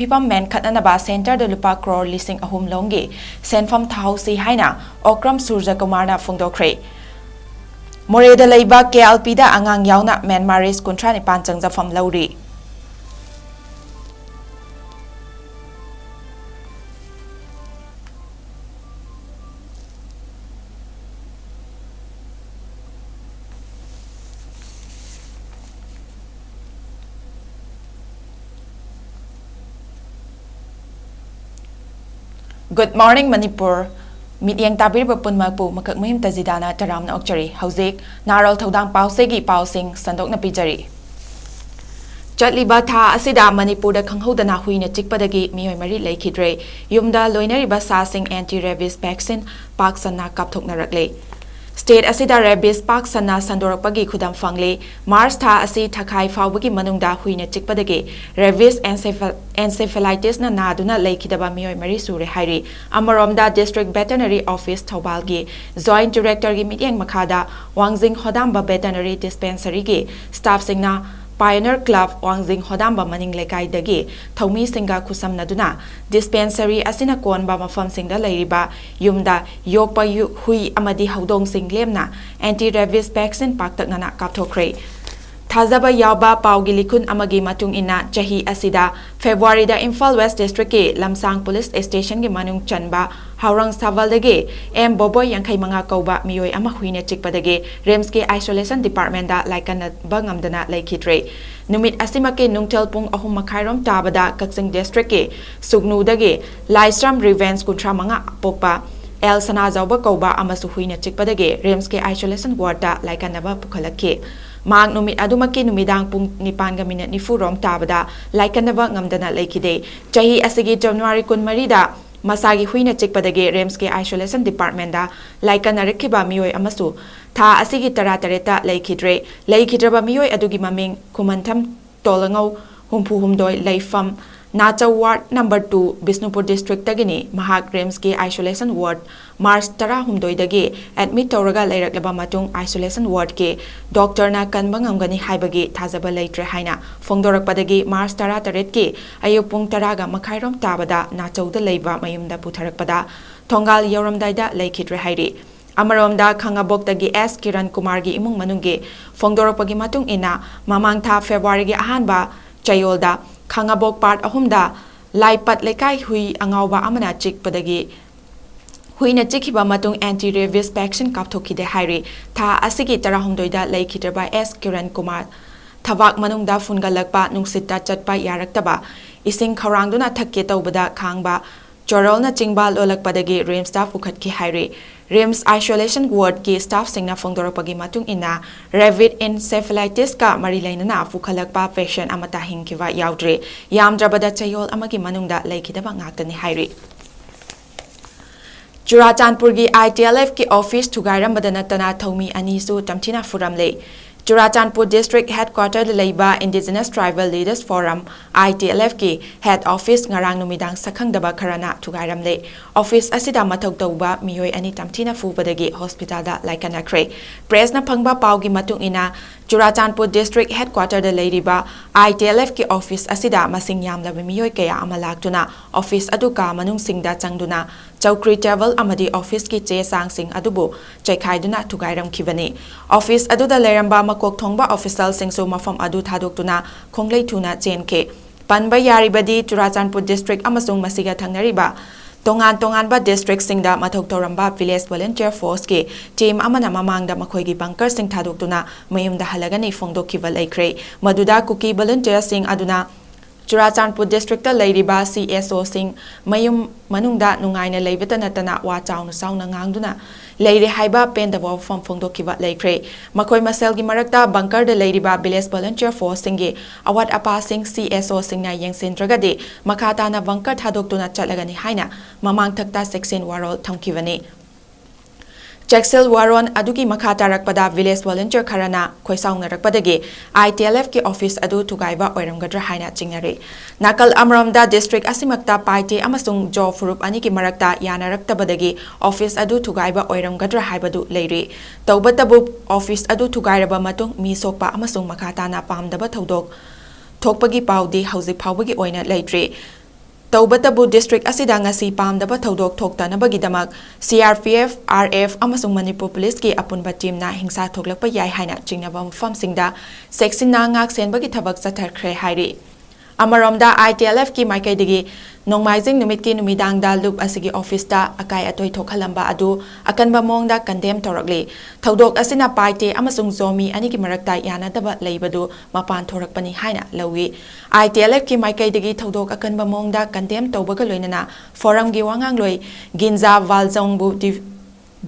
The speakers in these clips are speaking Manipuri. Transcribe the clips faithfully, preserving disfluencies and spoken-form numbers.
ꯐꯤꯕꯝ ꯃꯦꯟꯈꯠꯅꯅꯕ centreꯗ ꯂꯨꯄꯥ ꯀ꯭ꯔꯣꯔ ꯂꯤꯁꯤꯡ ꯑꯍꯨꯝ ꯂꯣꯝꯒꯤ ꯁꯦꯟꯐꯝ ꯊꯥꯍꯧꯁꯤ ꯍꯥꯏꯅ ꯑꯣꯀ꯭ꯔꯝ ꯁꯨꯔꯖꯀꯨꯃꯥꯔꯅ ꯐꯣꯡꯗꯣꯛꯈ꯭ꯔꯦ꯫ ꯃꯣꯔꯦꯗ ꯂꯩꯕ KLPꯗ ꯑꯉꯥꯡ ꯌꯥꯎꯅ Myanmarese ꯀꯨꯟꯊ꯭ꯔꯥ ꯅꯤꯄꯥꯟ ꯆꯪꯖꯐꯝ ꯂꯧꯔꯤ꯫ Good morning, Manipur. ꯃꯤꯠꯌꯦꯡ ꯇꯥꯕꯤꯔꯤꯕ ꯄꯨꯝꯅꯃꯛꯄꯨ ꯃꯀꯛ ꯃꯌꯨꯝ ꯇꯖꯤꯗꯥꯅ ꯇꯔꯥꯝꯅ ꯑꯣꯛꯆꯔꯤ꯫ ꯍꯧꯖꯤꯛ ꯅꯥꯔꯣꯜ ꯊꯧꯗꯥꯡ ꯄꯥꯎꯆꯦꯒꯤ ꯄꯥꯎꯁꯤꯡ ꯁꯟꯗꯣꯛꯅ ꯄꯤꯖꯔꯤ꯫ ꯆꯠꯂꯤꯕ ꯊꯥ ꯑꯁꯤꯗ ꯃꯅꯤꯄꯨꯔꯗ ꯈꯪꯍꯧꯗꯅ ꯍꯨꯏꯅ ꯆꯤꯛꯄꯗꯒꯤ ꯃꯤꯑꯣꯏ ꯃꯔꯤ ꯂꯩꯈꯤꯗ꯭ꯔꯦ꯫ ꯌꯨꯝꯗ ꯂꯣꯏꯅꯔꯤꯕ ꯁꯥꯁꯤꯡ anti rabies vaccine ꯄꯥꯛ ꯁꯟꯅ ꯀꯥꯞꯊꯣꯛꯅꯔꯛꯂꯦ꯫ State ꯑꯁꯤꯗ rabies ꯄꯥꯛ ꯁꯟꯅ ꯁꯟꯗꯣꯔꯛꯄꯒꯤ ꯈꯨꯗꯝ ꯐꯪꯂꯦ꯫ March ꯊꯥ ꯑꯁꯤ ꯊꯥꯈꯥꯏ ꯐꯥꯎꯕꯒꯤ ꯃꯅꯨꯡꯗ ꯍꯨꯏꯅ ꯆꯤꯛꯄꯗꯒꯤ rabies encephal-, encephalitisꯅ ꯅꯥꯗꯨꯅ ꯂꯩꯈꯤꯗꯕ ꯃꯤꯑꯣꯏ ꯃꯔꯤ ꯁꯨꯔꯦ ꯍꯥꯏꯔꯤ꯫ ꯑꯃꯔꯣꯝꯗ, District Veterinary Office ꯊꯧꯕꯥꯜꯒꯤ Joint Directorꯒꯤ ꯃꯤꯠꯌꯦꯡ ꯃꯈꯥꯗ ꯋꯥꯡꯖꯤꯡ ꯍꯣꯗꯥꯝꯕ Veterinary Dispensaryꯒꯤ staffꯁꯤꯡꯅ Pioneer Club ꯋꯥꯡꯖꯤꯡ ꯍꯣꯗꯥꯝꯕ ꯃꯅꯤꯡ ꯂꯩꯀꯥꯏꯗꯒꯤ ꯊꯧꯃꯤꯁꯤꯡꯒ ꯈꯨꯠꯁꯝꯅꯗꯨꯅ dispensary ꯑꯁꯤꯅ ꯀꯣꯟꯕ ꯃꯐꯝꯁꯤꯡꯗ ꯂꯩꯔꯤꯕ ꯌꯨꯝꯗ ꯌꯣꯛꯄ ꯌꯨ-, ꯍꯨꯏ ꯑꯃꯗꯤ ꯍꯧꯗꯣꯡꯁꯤꯡ ꯂꯦꯝꯅ anti rabies vaccine ꯄꯥꯛꯇꯛꯅꯅ ꯀꯥꯞꯊꯣꯛꯈ꯭ꯔꯦ꯫ ꯊꯥꯖꯕ ꯌꯥꯎꯕ ꯄꯥꯎꯒꯤ ꯂꯤꯈꯨꯟ ꯑꯃꯒꯤ ꯃꯇꯨꯡ ꯏꯟꯅ, ꯆꯍꯤ ꯑꯁꯤꯗ Februaryꯗ ꯏꯝꯐꯥꯜ West Districtꯀꯤ ꯂꯝꯁꯥꯡ Police Stationꯒꯤ ꯃꯅꯨꯡ ꯆꯟꯕ ꯍꯥꯎꯔꯪ ꯁꯥꯕꯜꯗꯒꯤ M ꯕꯣꯕꯣꯏ ꯌꯥꯡꯈꯩ ꯃꯉꯥ ꯀꯧꯕ ꯃꯤꯑꯣꯏ ꯑꯃ ꯍꯨꯏꯅ ꯆꯤꯛꯄꯗꯒꯤ RIMSꯀꯤ Isolation Departmentꯇ ꯂꯥꯏꯀꯠꯅꯕ ꯉꯝꯗꯅ ꯂꯩꯈꯤꯗ꯭ꯔꯦ꯫ ꯅꯨꯃꯤꯠ ꯑꯁꯤꯃꯛꯀꯤ ꯅꯨꯡꯊꯤꯜ ꯄꯨꯡ ꯑꯍꯨꯝ ꯃꯈꯥꯏꯔꯣꯝ ꯇꯥꯕꯗ ꯀꯛꯆꯤꯡ Districtꯀꯤ ꯁꯨꯒꯅꯨꯗꯒꯤ ꯂꯥꯏꯁ꯭ꯔꯝ Revenge ꯀꯨꯟꯊ꯭ꯔꯥ ꯃꯉꯥ ꯄꯣꯛꯄ L ꯁꯅꯥꯖꯥꯎꯕ ꯀꯧꯕ ꯑꯃꯁꯨ ꯍꯨꯏꯅ ꯆꯤꯛꯄꯗꯒꯤ RIMSꯀꯤ Isolation Wardꯇ ꯂꯥꯏꯀꯠꯅꯕ ꯄꯨꯈꯠꯂꯛꯈꯤ꯫ ꯃꯍꯥꯛ ꯅꯨꯃꯤꯠ ꯑꯗꯨꯃꯛꯀꯤ ꯅꯨꯃꯤꯗꯥꯡ ꯄꯨꯡ ꯅꯤꯄꯥꯟꯒ ꯃꯤꯅꯠ ꯅꯤꯐꯨ ꯔꯣꯝ ꯇꯥꯕꯗ ꯂꯥꯏꯀꯠꯅꯕ ꯉꯝꯗꯅ ꯂꯩꯈꯤꯗꯦ꯫ ꯆꯍꯤ ꯑꯁꯤꯒꯤ January ꯀꯨꯟꯃꯔꯤꯗ ꯃꯁꯥꯒꯤ ꯍꯨꯏꯅ ꯆꯤꯛꯄꯗꯒꯤ RIMSꯀꯤ Isolation Departmentꯇ ꯂꯥꯏꯀꯠꯅꯔꯛꯈꯤꯕ ꯃꯤꯑꯣꯏ ꯑꯃꯁꯨ ꯊꯥ ꯑꯁꯤꯒꯤ ꯇꯔꯥꯇꯔꯦꯠꯇ ꯂꯩꯈꯤꯗ꯭ꯔꯦ꯫ ꯂꯩꯈꯤꯗ꯭ꯔꯕ ꯃꯤꯑꯣꯏ ꯑꯗꯨꯒꯤ ꯃꯃꯤꯡ ꯈꯨꯃꯟꯊꯝ ꯇꯣꯂꯉꯧ, ꯍꯨꯝꯐꯨ ꯍꯨꯝꯗꯣꯏ, ꯂꯩꯐꯝ ꯅꯥꯆꯧ ward number two, ꯕꯤꯁꯅꯨꯄꯨꯔ districtꯇꯒꯤꯅꯤ꯫ ꯃꯍꯥꯛ RIMSꯀꯤ isolation ward March ꯇꯔꯥꯍꯨꯝꯗꯣꯏꯗꯒꯤ admit ꯇꯧꯔꯒ ꯂꯩꯔꯛꯂꯕ ꯃꯇꯨꯡ, isolation wardꯀꯤ doctorꯅ ꯀꯟꯕ ꯉꯝꯒꯅꯤ ꯍꯥꯏꯕꯒꯤ ꯊꯥꯖꯕ ꯂꯩꯇ꯭ꯔꯦ ꯍꯥꯏꯅ ꯐꯣꯡꯗꯣꯔꯛꯄꯗꯒꯤ March ꯇꯔꯥꯇꯔꯦꯠꯀꯤ ꯑꯌꯨꯛ ꯄꯨꯡ ꯇꯔꯥꯒ ꯃꯈꯥꯏꯔꯣꯝ ꯇꯥꯕꯗ ꯅꯥꯆꯧꯗ ꯂꯩꯕ ꯃꯌꯨꯝꯗ ꯄꯨꯊꯔꯛꯄꯗ ꯊꯣꯡꯒꯥꯜ ꯌꯧꯔꯝꯗꯥꯏꯗ ꯂꯩꯈꯤꯗ꯭ꯔꯦ ꯍꯥꯏꯔꯤ꯫ ꯑꯃꯔꯣꯝꯗ, ꯈꯥꯉꯕꯣꯛꯇꯒꯤ ꯑꯦꯁ ꯀꯤꯔꯟ ꯀꯨꯃꯥꯔꯒꯤ ꯏꯃꯨꯡ ꯃꯅꯨꯡꯒꯤ ꯐꯣꯡꯗꯣꯔꯛꯄꯒꯤ ꯃꯇꯨꯡ ꯏꯟꯅ, ꯃꯃꯥꯡ ꯊꯥ Februaryꯒꯤ ꯑꯍꯥꯟꯕ ꯆꯌꯣꯜꯗ ꯈꯥꯉꯕꯣꯛ part ꯑꯍꯨꯝꯗ ꯂꯥꯏꯄꯠ ꯂꯩꯀꯥꯏ ꯍꯨꯏ ꯑꯉꯥꯎꯕ ꯑꯃꯅ ꯆꯤꯛꯄꯗꯒꯤ ꯍꯨꯏꯅ ꯆꯤꯛꯈꯤꯕ ꯃꯇꯨꯡ anti rabies vaccine ꯀꯥꯞꯊꯣꯛꯈꯤꯗꯦ ꯍꯥꯏꯔꯤ꯫ ꯊꯥ ꯑꯁꯤꯒꯤ ꯇꯔꯥꯍꯨꯝꯗꯣꯏꯗ ꯂꯩꯈꯤꯗ꯭ꯔꯕ ꯑꯦꯁ ꯀꯤꯔꯟ ꯀꯨꯃꯥꯔ ꯊꯕꯥꯛ ꯃꯅꯨꯡꯗ ꯐꯨꯟꯒꯠꯂꯛꯄ, ꯅꯨꯡꯁꯤꯠꯇ ꯆꯠꯄ ꯌꯥꯔꯛꯇꯕ, ꯏꯁꯤꯡ ꯈꯧꯔꯥꯡꯗꯨꯅ ꯊꯛꯀꯦ ꯇꯧꯕꯗ ꯈꯥꯡꯕ, ꯆꯣꯔꯣꯜꯅꯆꯤꯡꯕ ꯂꯣꯜꯂꯛꯄꯗꯒꯤ RIMSꯇ ꯄꯨꯈꯠꯈꯤ ꯍꯥꯏꯔꯤ꯫ RIMS isolation wardꯀꯤ staffꯁꯤꯡꯅ ꯐꯣꯡꯗꯣꯔꯛꯄꯒꯤ ꯃꯇꯨꯡ ꯏꯟꯅ, rabbit encephalitisꯀ ꯃꯔꯤ ꯂꯩꯅꯅ ꯄꯨꯈꯠꯂꯛꯄ patient ꯑꯃꯠꯇ ꯍꯤꯡꯈꯤꯕ ꯌꯥꯎꯗ꯭ꯔꯤ꯫ ꯌꯥꯝꯗ꯭ꯔꯕꯗ ꯆꯌꯣꯜ ꯑꯃꯒꯤ ꯃꯅꯨꯡꯗ ꯂꯩꯈꯤꯗꯕ ꯉꯥꯛꯇꯅꯤ ꯍꯥꯏꯔꯤ꯫ ꯆꯨꯔꯥꯆꯥꯟꯄꯨꯔꯒꯤ ITLFꯀꯤ office ꯊꯨꯒꯥꯏꯔꯝꯕꯗ ꯅꯠꯇꯅ ꯊꯧꯃꯤ ꯑꯅꯤꯁꯨ ꯇꯝꯊꯤꯅ ꯐꯨꯔꯝꯂꯦ꯫ ꯆꯨꯔꯥꯆꯥꯟꯄꯨꯔ district headquarterꯗ ꯂꯩꯕ Indigenous Tribal Leaders Forum, ITLFꯀꯤ head office ꯉꯔꯥꯡ ꯅꯨꯃꯤꯗꯥꯡ ꯁꯛꯈꯪꯗꯕ ꯈꯔꯅ ꯊꯨꯒꯥꯏꯔꯝꯂꯦ꯫ Office ꯑꯁꯤꯗ ꯃꯊꯧ ꯇꯧꯕ ꯃꯤꯑꯣꯏ ꯑꯅꯤ ꯇꯝꯊꯤꯅ ꯐꯨꯕꯗꯒꯤ hospitalꯗ ꯂꯥꯏꯀꯠꯅꯈ꯭ꯔꯦ꯫ Pressꯅ ꯐꯪꯕ ꯄꯥꯎꯒꯤ ꯃꯇꯨꯡ ꯏꯟꯅ, ꯆꯨꯔꯥꯆꯥꯟꯄꯨꯔ district headquarterꯗ ꯂꯩꯔꯤꯕ ITLFꯀꯤ office ꯑꯁꯤꯗ ꯃꯁꯤꯡ ꯌꯥꯝꯂꯕ ꯃꯤꯑꯣꯏ ꯀꯌꯥ ꯑꯃ ꯂꯥꯛꯇꯨꯅ office ꯑꯗꯨ ꯀꯥ ꯃꯅꯨꯡꯁꯤꯡꯗ ꯆꯪꯗꯨꯅ ꯆꯧꯀ꯭ꯔꯤ, table ꯑꯃꯗꯤ officeꯀꯤ ꯆꯦ ꯆꯥꯡꯁꯤꯡ ꯑꯗꯨꯕꯨ ꯆꯩꯈꯥꯏꯗꯨꯅ ꯊꯨꯒꯥꯏꯔꯝꯈꯤꯕꯅꯤ꯫ Office ꯑꯗꯨꯗ ꯂꯩꯔꯝꯕ ꯃꯀꯣꯛ ꯊꯣꯡꯕ officialꯁꯤꯡꯁꯨ ꯃꯐꯝ ꯑꯗꯨ ꯊꯥꯗꯣꯛꯇꯨꯅ ꯈꯣꯡꯂꯩ ꯊꯨꯅ ꯆꯦꯟꯈꯤ꯫ ꯄꯟꯕ ꯌꯥꯔꯤꯕꯗꯤ, ꯆꯨꯔꯥꯆꯥꯟꯄꯨꯔ district ꯑꯃꯁꯨꯡ ꯃꯁꯤꯒ ꯊꯪꯅꯔꯤꯕ ꯇꯣꯉꯥꯟ ꯇꯣꯉꯥꯟꯕ districtꯁꯤꯡꯗ ꯃꯊꯧ ꯇꯧꯔꯝꯕ village volunteer forceꯀꯤ team ꯑꯃꯅ ꯃꯃꯥꯡꯗ ꯃꯈꯣꯏꯒꯤ bunkerꯁꯤꯡ ꯊꯥꯗꯣꯛꯇꯨꯅ ꯃꯌꯨꯝꯗ ꯍꯜꯂꯒꯅꯤ ꯐꯣꯡꯗꯣꯛꯈꯤꯕ ꯂꯩꯈ꯭ꯔꯦ꯫ ꯃꯗꯨꯗ ꯀꯨꯀꯤ volunteerꯁꯤꯡ ꯑꯗꯨꯅ ꯆꯨꯔꯥꯆꯥꯟꯄꯨꯔ districtꯇ ꯂꯩꯔꯤꯕ CSOꯁꯤꯡ ꯃꯌꯨꯝ ꯃꯅꯨꯡꯗ ꯅꯨꯡꯉꯥꯏꯅ ꯂꯩꯕꯇ ꯅꯠꯇꯅ ꯋꯥ ꯆꯥꯎꯅ ꯆꯥꯎꯅ ꯉꯥꯡꯗꯨꯅ ꯂꯩꯔꯦ ꯍꯥꯏꯕ ꯄꯦꯟꯗꯕ ꯋꯥꯐꯝ ꯐꯣꯡꯗꯣꯛꯈꯤꯕ ꯂꯩꯈ꯭ꯔꯦ꯫ ꯃꯈꯣꯏ ꯃꯁꯦꯜꯒꯤ ꯃꯔꯛꯇ bunkerꯗ ꯂꯩꯔꯤꯕ village volunteer forceꯁꯤꯡꯒꯤ ꯑꯋꯥꯠ ꯑꯄꯥꯁꯤꯡ CSOꯁꯤꯡꯅ ꯌꯦꯡꯁꯤꯟꯗ꯭ꯔꯒꯗꯤ ꯃꯈꯥ ꯇꯥꯅ bunker ꯊꯥꯗꯣꯛꯇꯨꯅ ꯆꯠꯂꯒꯅꯤ ꯍꯥꯏꯅ ꯃꯃꯥꯡꯊꯛꯇ ꯆꯦꯛꯁꯤꯟ ꯋꯥꯔꯣꯜ ꯊꯝꯈꯤꯕꯅꯤ꯫ ꯆꯦꯛꯁꯤꯜ ꯋꯥꯔꯣꯟ ꯑꯗꯨꯒꯤ ꯃꯈꯥ ꯇꯥꯔꯛꯄꯗ village volunteer ꯈꯔꯅ ꯈꯣꯏꯁꯥꯎꯅꯔꯛꯄꯗꯒꯤ I T L F ꯀꯤ office ꯑꯗꯨ ꯊꯨꯒꯥꯏꯕ ꯑꯣꯏꯔꯝꯒꯗ꯭ꯔꯥ ꯍꯥꯏꯅ ꯆꯤꯡꯅꯔꯤ꯫ ꯅꯥꯀꯜ ꯑꯃꯔꯣꯝꯗ district ꯑꯁꯤꯃꯛꯇ ꯄꯥꯏꯇꯦ ꯑꯃꯁꯨꯡ ꯖꯣ ꯐꯨꯔꯨꯞ ꯑꯅꯤꯒꯤ ꯃꯔꯛꯇ ꯌꯥꯅꯔꯛꯇꯕꯗꯒꯤ office ꯑꯗꯨ ꯊꯨꯒꯥꯏꯕ ꯑꯣꯏꯔꯝꯒꯗ꯭ꯔꯥ ꯍꯥꯏꯕꯗꯨ ꯂꯩꯔꯤ꯫ ꯇꯧꯕꯇꯕꯨ office ꯑꯗꯨ ꯊꯨꯒꯥꯏꯔꯕ ꯃꯇꯨꯡ ꯃꯤ ꯁꯣꯛꯄ ꯑꯃꯁꯨꯡ ꯃꯈꯥ ꯇꯥꯅ ꯄꯥꯝꯗꯕ ꯊꯧꯗꯣꯛ ꯊꯣꯛꯄꯒꯤ ꯄꯥꯎꯗꯤ ꯍꯧꯖꯤꯛ ꯐꯥꯎꯕꯒꯤ ꯑꯣꯏꯅ ꯂꯩꯇ꯭ꯔꯤ꯫ ꯇꯧꯕꯇꯕꯨ district ꯑꯁꯤꯗ ꯉꯁꯤ ꯄꯥꯝꯗꯕ ꯊꯧꯗꯣꯛ ꯊꯣꯛꯇꯅꯕꯒꯤꯗꯃꯛ C R P F, R F ꯑꯃꯁꯨꯡ ꯃꯅꯤꯄꯨꯔ ꯄꯨꯂꯤꯁꯀꯤ ꯑꯄꯨꯟꯕ teamꯅ ꯍꯤꯡꯁꯥ ꯊꯣꯛꯂꯛꯄ ꯌꯥꯏ ꯍꯥꯏꯅ ꯆꯤꯡꯅꯕ ꯃꯐꯝꯁꯤꯡꯗ ꯆꯦꯛꯁꯤꯟꯅ ꯉꯥꯛ ꯁꯦꯟꯕꯒꯤ ꯊꯕꯛ ꯆꯠꯊꯈ꯭ꯔꯦ ꯍꯥꯏꯔꯤ꯫ ꯑꯃꯔꯣꯝꯗ I T L F ꯀꯤ ꯃꯥꯏꯀꯩꯗꯒꯤ ꯅꯣꯡꯃꯥꯏꯖꯤꯡ ꯅꯨꯃꯤꯠꯀꯤ ꯅꯨꯃꯤꯗꯥꯡꯗ ꯂꯨꯞ ꯑꯁꯤꯒꯤ officeꯇ ꯑꯀꯥꯏ ꯑꯇꯣꯏ ꯊꯣꯛꯍꯜꯂꯝꯕ ꯑꯗꯨ ꯑꯀꯟꯕ ꯃꯑꯣꯡꯗ condemn ꯇꯧꯔꯛꯂꯤ꯫ ꯊꯧꯗꯣꯛ ꯑꯁꯤꯅ ꯄꯥꯏꯇꯦ ꯑꯃꯁꯨꯡ ꯖꯣ ꯃꯤ ꯑꯅꯤꯒꯤ ꯃꯔꯛꯇ ꯌꯥꯅꯗꯕ ꯂꯩꯕꯗꯨ ꯃꯄꯥꯟ ꯊꯣꯔꯛꯄꯅꯤ ꯍꯥꯏꯅ ꯂꯧꯏ꯫ I T L F ꯀꯤ ꯃꯥꯏꯀꯩꯗꯒꯤ ꯊꯧꯗꯣꯛ ꯑꯀꯟꯕ ꯃꯑꯣꯡꯗ condemn ꯇꯧꯕꯒ ꯂꯣꯏꯅꯅ forumꯒꯤ ꯋꯥꯉꯥꯡꯂꯣꯏ ꯒꯤꯟꯖꯥ ꯋꯥꯜꯖꯣꯡꯕꯨ ꯗꯤ-,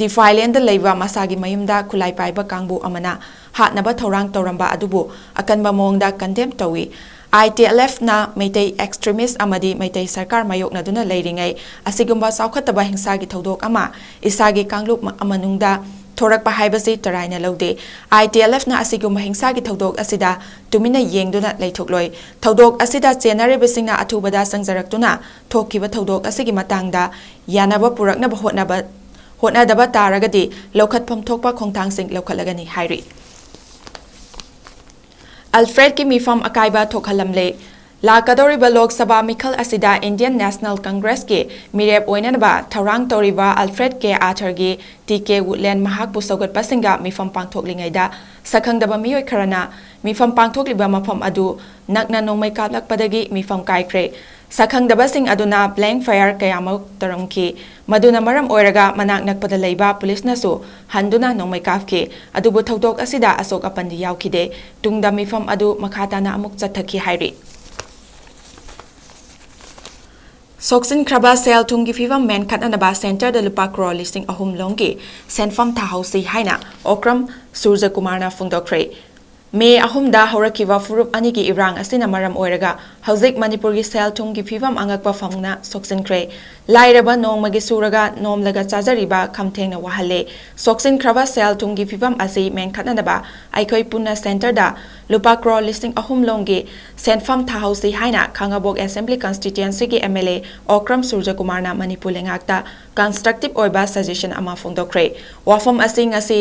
defilementꯗ ꯂꯩꯕ ꯃꯁꯥꯒꯤ ꯃꯌꯨꯝꯗ ꯈꯨꯠꯂꯥꯏ ꯄꯥꯏꯕ ꯀꯥꯡꯕꯨ ꯑꯃꯅ ꯍꯥꯠꯅꯕ ꯊꯧꯔꯥꯡ ꯇꯧꯔꯝꯕ ꯑꯗꯨꯕꯨ ꯑꯀꯟꯕ ꯃꯑꯣꯡꯗ condemn ꯇꯧꯏ꯫ I T L Fꯅ Meitei extremist ꯑꯃꯗꯤ ꯃꯩꯇꯩ ꯁꯔꯀꯥꯔ ꯃꯥꯌꯣꯛꯅꯗꯨꯅ ꯂꯩꯔꯤꯉꯩ ꯑꯁꯤꯒꯨꯝꯕ ꯆꯥꯎꯈꯠꯇꯕ ꯍꯤꯡꯁꯥꯒꯤ ꯊꯧꯗꯣꯛ ꯑꯃ ꯏꯁꯥꯒꯤ ꯀꯥꯡꯂꯨꯞ ꯃ-, ꯃꯅꯨꯡꯗ ꯊꯣꯔꯛꯄ ꯍꯥꯏꯕꯁꯤ ꯇꯔꯥꯏꯅ ꯂꯧꯗꯦ꯫ I T L Fꯅ ꯑꯁꯤꯒꯨꯝꯕ ꯍꯤꯡꯁꯥꯒꯤ ꯊꯧꯗꯣꯛ ꯑꯁꯤꯗ ꯇꯨꯃꯤꯟꯅ ꯌꯦꯡꯗꯨꯅ ꯂꯩꯊꯣꯛꯂꯣꯏ꯫ ꯊꯧꯗꯣꯛ ꯑꯁꯤꯗ ꯆꯦꯟꯅꯔꯤꯕꯁꯤꯡꯅ ꯑꯊꯨꯕꯗ ꯆꯪꯖꯔꯛꯇꯨꯅ ꯊꯣꯛꯈꯤꯕ ꯊꯧꯗꯣꯛ ꯑꯁꯤꯒꯤ ꯃꯇꯥꯡꯗ ꯌꯥꯅꯕ ꯄꯨꯔꯛꯅꯕ ꯍꯣꯠꯅꯕ, ꯍꯣꯠꯅꯗꯕ ꯇꯥꯔꯒꯗꯤ ꯂꯧꯈꯠꯐꯝ ꯊꯣꯛꯄ ꯈꯣꯡꯊꯥꯡꯁꯤꯡ ꯂꯧꯈꯠꯂꯒꯅꯤ ꯍꯥꯏꯔꯤ꯫ ꯑꯜꯐ꯭ꯔꯦꯗꯀꯤ ꯃꯤꯐꯝ ꯑꯀꯥꯏꯕ ꯊꯣꯛꯍꯜꯂꯝꯂꯦ꯫ ꯂꯥꯛꯀꯗꯧꯔꯤꯕ ꯂꯣꯛ ꯁꯚꯥ ꯃꯤꯈꯜ ꯑꯁꯤꯗ Indian National Congressꯀꯤ ꯃꯤꯔꯦꯞ ꯑꯣꯏꯅꯅꯕ ꯊꯧꯔꯥꯡ ꯇꯧꯔꯤꯕ ꯑꯜꯐ꯭ꯔꯦꯗ ꯀꯦ ꯑꯥꯊꯔꯒꯤ T K Woodland ꯃꯍꯥꯛꯄꯨ ꯁꯧꯒꯠꯄꯁꯤꯡꯒ ꯃꯤꯐꯝ ꯄꯥꯡꯊꯣꯛꯂꯤꯉꯩꯗ ꯁꯛꯈꯪꯗꯕ ꯃꯤꯑꯣꯏ ꯈꯔꯅ ꯃꯤꯐꯝ ꯄꯥꯡꯊꯣꯛꯂꯤꯕ ꯃꯐꯝ ꯑꯗꯨ ꯅꯛꯅ ꯅꯣꯡꯃꯩ ꯀꯥꯞꯂꯛꯄꯗꯒꯤ ꯃꯤꯐꯝ ꯀꯥꯏꯈ꯭ꯔꯦ꯫ ꯁꯛꯈꯪꯗꯕꯁꯤꯡ ꯑꯗꯨꯅ blank fire ꯀꯌꯥꯃꯨꯛ ꯇꯧꯔꯝꯈꯤ꯫ ꯃꯗꯨꯅ ꯃꯔꯝ ꯑꯣꯏꯔꯒ ꯃꯅꯥꯛ ꯅꯛꯄꯗ ꯂꯩꯕ ꯄꯨꯂꯤꯁꯅꯁꯨ ꯍꯟꯗꯨꯅ ꯅꯣꯡꯃꯩ ꯀꯥꯞꯈꯤ꯫ ꯑꯗꯨꯕꯨ ꯊꯧꯗꯣꯛ ꯑꯁꯤꯗ ꯑꯁꯣꯛ ꯑꯄꯟꯗꯤ ꯌꯥꯎꯈꯤꯗꯦ꯫ ꯇꯨꯡꯗ ꯃꯤꯐꯝ ꯑꯗꯨ ꯃꯈꯥ ꯇꯥꯅ ꯑꯃꯨꯛ ꯆꯠꯊꯈꯤ ꯍꯥꯏꯔꯤ꯫ ꯁꯣꯛꯆꯤꯟꯈ꯭ꯔꯕ ꯁꯦꯜ ꯊꯨꯝꯒꯤ ꯐꯤꯕꯝ ꯃꯦꯟꯈꯠꯅꯅꯕ centreꯗ ꯂꯨꯄꯥ ꯀ꯭ꯔꯣꯔ ꯂꯤꯁꯤꯡ ꯑꯍꯨꯝ ꯂꯣꯝꯒꯤ ꯁꯦꯟꯐꯝ ꯊꯥꯍꯧꯁꯤ ꯍꯥꯏꯅ ꯑꯣꯀ꯭ꯔꯝ ꯁꯨꯔꯖꯀꯨꯃꯥꯔꯅ ꯐꯣꯡꯗꯣꯛꯈ꯭ꯔꯦ꯫ ꯃꯦ ꯑꯍꯨꯝꯗ ꯍꯧꯔꯛꯈꯤꯕ ꯐꯨꯔꯨꯞ ꯑꯅꯤꯒꯤ ꯏꯔꯥꯡ ꯑꯁꯤꯅ ꯃꯔꯝ ꯑꯣꯏꯔꯒ ꯍꯧꯖꯤꯛ ꯃꯅꯤꯄꯨꯔꯒꯤ ꯁꯦꯜ ꯊꯨꯝꯒꯤ ꯐꯤꯕꯝ ꯑꯉꯛꯄ ꯐꯪꯅ ꯁꯣꯛꯆꯤꯟꯈ꯭ꯔꯦ꯫ ꯂꯥꯏꯔꯕ ꯅꯣꯡꯃꯒꯤ ꯁꯨꯔꯒ ꯅꯣꯝꯂꯒ ꯆꯥꯖꯔꯤꯕ ꯈꯝꯊꯦꯡꯅ ꯋꯥꯍꯜꯂꯦ꯫ ꯁꯣꯛꯆꯤꯟꯈ꯭ꯔꯕ ꯁꯦꯜ ꯊꯨꯝꯒꯤ ꯐꯤꯕꯝ ꯑꯁꯤ ꯃꯦꯟꯈꯠꯅꯅꯕ ꯑꯩꯈꯣꯏ ꯄꯨꯟꯅ ꯁꯦꯟꯇꯔꯗ ꯂꯨꯄꯥ ꯀ꯭ꯔꯣꯔ ꯂꯤꯁꯤꯡ ꯑꯍꯨꯝ ꯂꯣꯝꯒꯤ ꯁꯦꯟꯐꯝ ꯊꯥꯍꯧꯁꯤ ꯍꯥꯏꯅ ꯈꯥꯉꯕꯣꯛ ꯑꯦꯁꯦꯝꯕ꯭ꯂꯤ ꯀꯟꯁꯇꯤꯇ꯭ꯋꯦꯟꯁꯤꯒꯤ ꯑꯦꯝ ꯑꯦꯜ ꯑꯦ ꯑꯣꯀ꯭ꯔꯝ ꯁꯨꯔꯖꯀꯨꯃꯥꯔꯅ ꯃꯅꯤꯄꯨꯔ ꯂꯩꯉꯥꯛꯇ ꯀꯟꯁꯇ꯭ꯔꯛꯇꯤꯚ ꯑꯣꯏꯕ ꯁꯖꯦꯁꯟ ꯑꯃ ꯐꯣꯡꯗꯣꯛꯈ꯭ꯔꯦ꯫ ꯋꯥꯐꯝ ꯑꯁꯤ ꯉꯁꯤ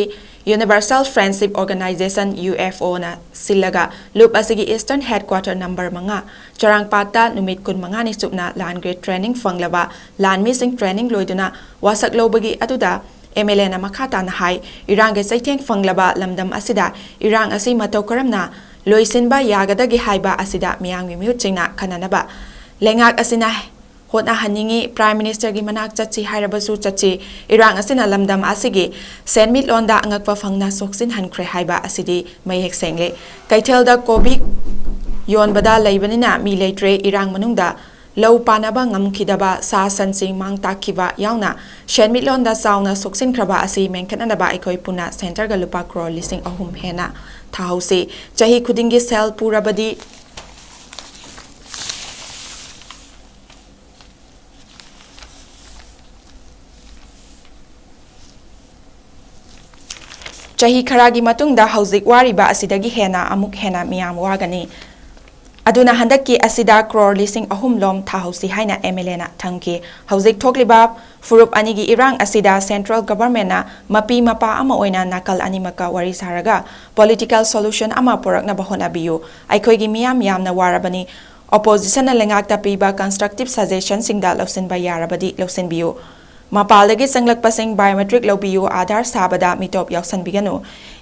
universal friendship organisation, U F ꯑꯣꯅ ꯁꯤꯜꯂꯒ ꯂꯨꯞ ꯑꯁꯤꯒꯤ ꯏꯁꯇꯔꯟ ꯍꯦꯗꯀ꯭ꯋꯥꯇꯔ ꯅꯝꯕꯔ ꯃꯉꯥ, ꯆꯔꯥꯡꯄꯥꯠꯇ ꯅꯨꯃꯤꯠ ꯀꯨꯟꯃꯉꯥꯅꯤ ꯆꯨꯞꯅ ꯂꯥꯟꯒꯤ ꯇ꯭ꯔꯦꯅꯤꯡ ꯐꯪꯂꯕ ꯂꯥꯟꯃꯤꯁꯤꯡ ꯇ꯭ꯔꯦꯅꯤꯡ ꯂꯣꯏꯗꯨꯅ ꯋꯥꯁꯛ ꯂꯧꯕꯒꯤ ꯑꯗꯨꯗ ꯑꯦꯝ ꯑꯦꯜ ꯑꯦꯅ ꯃꯈꯥ ꯇꯥꯅ ꯍꯥꯏ, ꯏꯔꯥꯡꯒꯤ ꯆꯩꯊꯦꯡ ꯐꯪꯂꯕ ꯂꯝꯗꯝ ꯑꯁꯤꯗ ꯏꯔꯥꯡ ꯑꯁꯤ ꯃꯇꯧ ꯀꯔꯝꯅ ꯂꯣꯏꯁꯤꯟꯕ ꯌꯥꯒꯗꯒꯦ ꯍꯥꯏꯕ ꯑꯁꯤꯗ ꯃꯤꯌꯥꯝꯒꯤ ꯃꯤꯍꯨꯠꯁꯤꯡꯅ ꯈꯟꯅꯅꯕ ꯂꯩꯉꯥꯛ ꯑꯁꯤꯅ ꯍꯣꯠꯅꯍꯟꯅꯤꯡꯏ꯫ ꯄ꯭ꯔꯥꯏꯝ ꯃꯤꯅꯤꯁꯇꯔꯒꯤ ꯃꯅꯥꯛ ꯆꯠꯁꯤ ꯍꯥꯏꯔꯕꯁꯨ ꯆꯠꯁꯤ, ꯏꯔꯥꯡ ꯑꯁꯤꯅ ꯂꯝꯗꯝ ꯑꯁꯤꯒꯤ ꯁꯦꯟꯃꯤꯠꯂꯣꯟꯗ ꯑꯉꯛꯄ ꯐꯪꯅ ꯁꯣꯛꯆꯤꯟꯍꯟꯈ꯭ꯔꯦ ꯍꯥꯏꯕ ꯑꯁꯤꯗꯤ ꯃꯌꯦꯛ ꯁꯦꯡꯂꯦ꯫ ꯀꯩꯊꯦꯜꯗ ꯀꯣꯕꯤ ꯌꯣꯟꯕꯗ ꯂꯩꯕꯅꯤꯅ ꯃꯤ ꯂꯩꯇ꯭ꯔꯦ꯫ ꯏꯔꯥꯡ ꯃꯅꯨꯡꯗ ꯂꯧ ꯄꯥꯟꯅꯕ ꯉꯝꯈꯤꯗꯕ, ꯁꯥ ꯁꯟꯁꯤꯡ ꯃꯥꯡ ꯇꯥꯛꯈꯤꯕ ꯌꯥꯎꯅ ꯁꯦꯟꯃꯤꯠꯂꯣꯟꯗ ꯆꯥꯎꯅ ꯁꯣꯛꯆꯤꯟꯈ꯭ꯔꯕ ꯑꯁꯤ ꯃꯦꯟꯈꯠꯅꯅꯕ ꯑꯩꯈꯣꯏ ꯄꯨꯟꯅ ꯁꯦꯟꯇꯔꯒ ꯂꯨꯄꯥ ꯀ꯭ꯔꯣꯔ ꯂꯤꯁꯤꯡ ꯑꯍꯨꯝ ꯍꯦꯟꯅ ꯊꯥꯍꯧꯁꯤ꯫ ꯆꯍꯤ ꯈꯨꯗꯤꯡꯒꯤ ꯁꯦꯜ ꯄꯨꯔꯕꯗꯤ ꯆꯍꯤ ꯈꯔꯒꯤ ꯃꯇꯨꯡꯗ ꯍꯧꯖꯤꯛ ꯋꯥꯔꯤꯕ ꯑꯁꯤꯗꯒꯤ ꯍꯦꯟꯅ ꯑꯃꯨꯛ ꯍꯦꯟꯅ ꯃꯤꯌꯥꯝ ꯋꯥꯒꯅꯤ꯫ ꯑꯗꯨꯅ ꯍꯟꯗꯛꯀꯤ ꯑꯁꯤꯗ ꯀ꯭ꯔꯣꯔ ꯂꯤꯁꯤꯡ ꯑꯍꯨꯝ ꯂꯣꯝ ꯊꯥꯍꯧꯁꯤ ꯍꯥꯏꯅ ꯑꯦꯝ ꯑꯦꯜ ꯑꯦꯅ ꯊꯝꯈꯤ꯫ ꯍꯧꯖꯤꯛ ꯊꯣꯛꯂꯤꯕ ꯐꯨꯔꯨꯞ ꯑꯅꯤꯒꯤ ꯏꯔꯥꯡ ꯑꯁꯤꯗ ꯁꯦꯟꯇ꯭ꯔꯦꯜ ꯒꯚꯔꯟꯃꯦꯟꯠꯅ ꯃꯄꯤ ꯃꯄꯥ ꯑꯃ ꯑꯣꯏꯅ ꯅꯥꯀꯜ ꯑꯅꯤꯃꯛꯀ ꯋꯥꯔꯤ ꯁꯥꯔꯒ ꯄꯣꯂꯤꯇꯤꯀꯦꯜ ꯁꯣꯂꯨꯁꯟ ꯑꯃ ꯄꯨꯔꯛꯅꯕ ꯍꯣꯠꯅꯕꯤꯌꯨ꯫ ꯑꯩꯈꯣꯏꯒꯤ ꯃꯤꯌꯥꯝ ꯌꯥꯝꯅ ꯋꯥꯔꯕꯅꯤ꯫ ꯑꯣꯄꯣꯖꯤꯁꯟꯅ ꯂꯩꯉꯥꯛꯇ ꯄꯤꯕ ꯀꯟꯁꯇ꯭ꯔꯛꯇꯤꯚ ꯁꯖꯦꯁꯟꯁꯤꯡꯗ ꯂꯧꯁꯤꯟꯕ ꯌꯥꯔꯕꯗꯤ ꯂꯧꯁꯤꯟꯕꯤꯌꯨ꯫ ꯃꯄꯥꯜꯗꯒꯤ ꯆꯪꯂꯛꯄꯁꯤꯡ ꯕꯥꯏꯑꯣꯃꯦꯇ꯭ꯔꯤꯛ ꯂꯧꯕꯤꯌꯨ, ꯑꯥꯙꯥꯔ ꯁꯥꯕꯗ ꯃꯤꯇꯣꯞ ꯌꯥꯎꯁꯟꯕꯤꯒꯅꯨ꯫